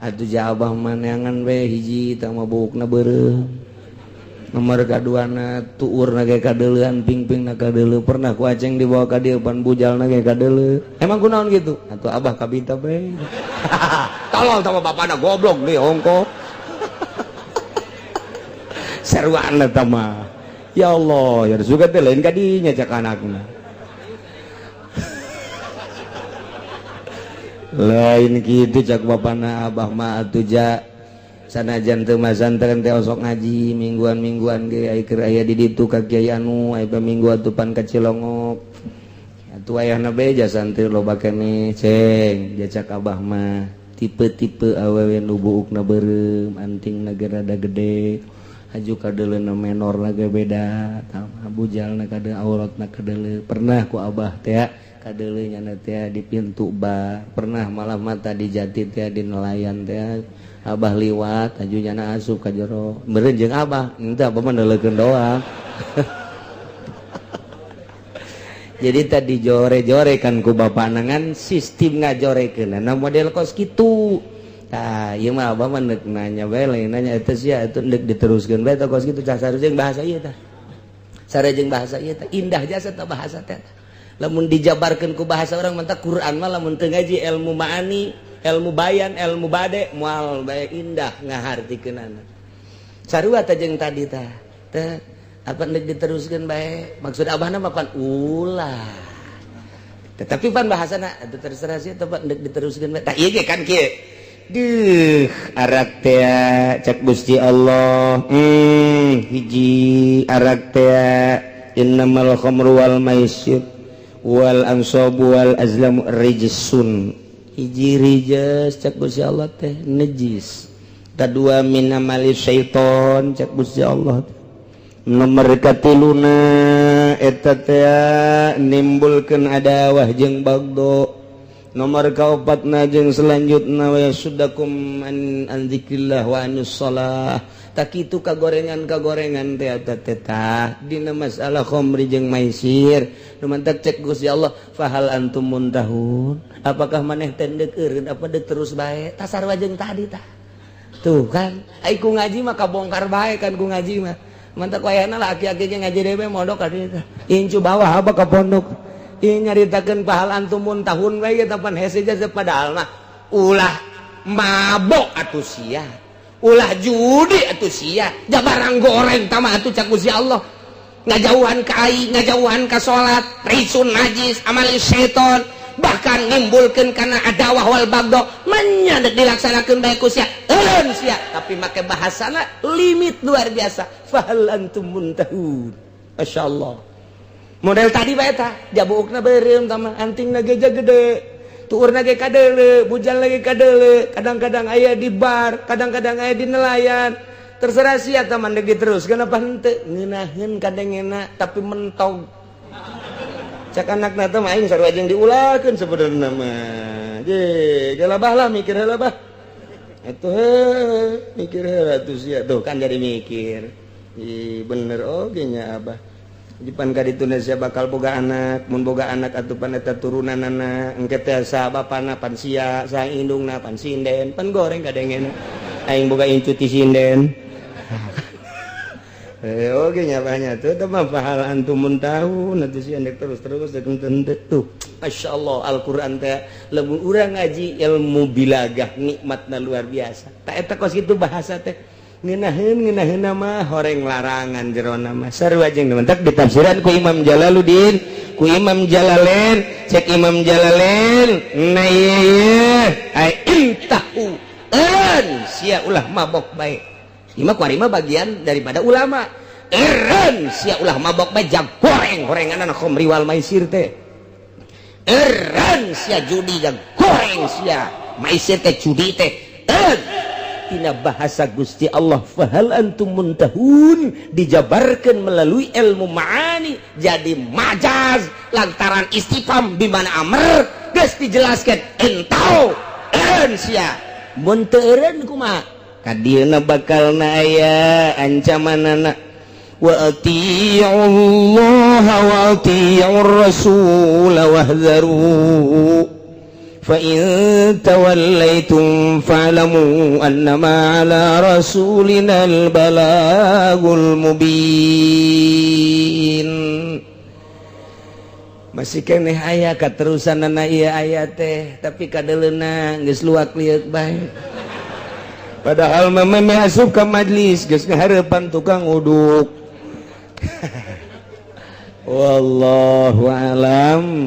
Atuh ja abah mah neangan we hiji tah mah buukna beureum. Nomor kaduana, tuurna ge kadeuleuan, pingpingna kadeuleu. Pernah ku aceng dibawa ka dieu, pan bujalna ge kadeuleu. Emang kunaon gitu atuh, Abah? Kabita bae, tolol sama bapana, goblok nih ongko seruan eta mah. Ya Allah, ya juga teh lain kadinya cak anakna, lain gitu cak bapana. Abah mah atuh ja sanajan teu masantren teh osok ngaji mingguan-mingguan ge, ai keur aya di ditu ka kiai anu aya minggu atuh pan ka Cilongok atuh ayahna beja santri loba keneh. Ceng jacak abah mah tipe-tipe awewe nu buukna beureum, antingna ge rada gede, haju kadeuleuna menor ge beda, tah bujalna kade auratna kadeuleu. Pernah ku abah teh kadeuleu nyana teh di pintu bar, pernah malah mata di jati teh, di nelayan teh. Abah liwat, haju nyana asup ka jero meureun jeung abah henteu, abah mah neuleukeun doang. Jadi tadi jore-jore kan ku bapak nangan sistem ngajorekeun nah model kos kitu. Tah, ieu mah abah mah neuk nanya bae, lain nanya eta sia itu neuk diteruskeun bae tah kos kitu. Cah sarua bahasa ieu tah, sarua jeung bahasa ieu tah indah jasa tah bahasa teh. Lamun dijabarkeun ku bahasa orang mantak Quran mah, lamun teu ngaji ilmu ma'ani, ilmu bayan, ilmu bade, moal bae indah ngahartikeunana. Sarua teh jeung tadi tah teh, apa neuk diteruskeun bae? Maksud abahna mah pan ulah, tetapi pan bahasana atuh terserah sih tempat neuk diteruskeun bae. Tah, ieu ge kan kieu. Duh, arak teh cak Gusti Allah, hiji arak teh innamal khamru wal maisir wal ansabu wal azlamu rijsun. Hiji rijs cak Gusti Allah teh najis, kadua min amali syaiton cak Gusti Allah teh. Nomor katiluna eta teh nimbulkeun adawah jeung bagdo. Nomor kaopatna jeung selanjutna wa yasuddakum an dzikrillah wa anis shalah. Tak kitu kagorengan kagorengan teh eta teh. Tah, dina masalah khamri jeung maisir nu mantak cek Gusti Allah, fahal antum muntahun, apakah maneh teh deuk eureun apa deuk terus bae? Tah, sarua jeung tadi tah. Tuh kan ai ku ngaji mah kabongkar bae kan ku ngaji mah. Mantak wayahna lah aki-aki ge ngaji dewe mondok ka dieu tah, incu bawah apa ka pondok. Ieu nyaritakeun fahal antum muntahun bae ge pan hese jasa, padahal mah ulah mabok atuh sia, ulah judi atuh sia, ja barang goreng tama atuh cak Gusti Allah, ngajauhan ka aing, ngajauhan ka salat, rijsun najis, amali syaiton, bahkan nimbulkeun kana adawah wal bagdo. Manya dek dilaksanakeun bae ku sia, eureun sia, tapi make bahasana limit luar biasa, fahal antum muntahun. Masyaallah, model tadi bae tah, jabuukna beureum tama, antingna ge gede, tuurna ge kadeuleu, bujal lagi kadeuleu, kadang-kadang aya di bar, kadang-kadang aya di nelayan. Terserah sia tah mandeg terus kenapa henteu ngeunaheun kadengena, tapi mentog cak anakna teh mah aing sarua jeung diulahkeun sebenarnya mah. Je gelabah lah, mikir heula bah atuh, heuh mikir heula atuh sia. Tuh kan jadi mikir. Ih, bener oge nya abah. Dipan ka ditu sia bakal boga anak, mun boga anak atuh pan eta turunanana engke teh saha bapana? Pan sia. Saha indungna? Pan sinden. Pan goreng kadengena aing boga incu ti sinden. Eh, oke nya banyak tuh teh mah fahal antum muntahun atuh sia ndek terus-terus dek henteu. Tuh, Masya Allah, Al-Quran teh lamun urang ngaji ilmu bilagah nikmatna luar biasa. Tak eta kos kitu bahasa teh ngeunaheun ngeunaheun mah horeng larangan jerona mah. Sarua jeung mentak ditafsiran ku Imam Jalaluddin, ku Imam Jalalain. Cek Imam Jalalain, nah ieu ai intahu en sia ulah mabok bae. Ima kuari mah bagian daripada ulama. Eren sia ulah mabok bae, jang goreng gorengan khamri wal maisir teh. Eren sia judi, jang goreng sia maisir teh, judi teh. En tina bahasa Gusti Allah fahal antum muntahun dijabarkan melalui ilmu ma'ani jadi majaz lantaran istifham di mana amr geus dijelaskan entau eureun sia. Mun teu eureun kumaha? Kadieuna bakal na aya ancamanana wa atii'ullaha wa atii'ur rasul wahdharu. Fa in tawallaitum fa'lamu annama ala rasulina al-balagul mubin. Masih keneh aya katerusanana ieu ayat teh, tapi kadeleuna geus luak lieuk bae. Padahal memeh asup ka majlis geus ngahareupan tukang uduk. Wallahu alam.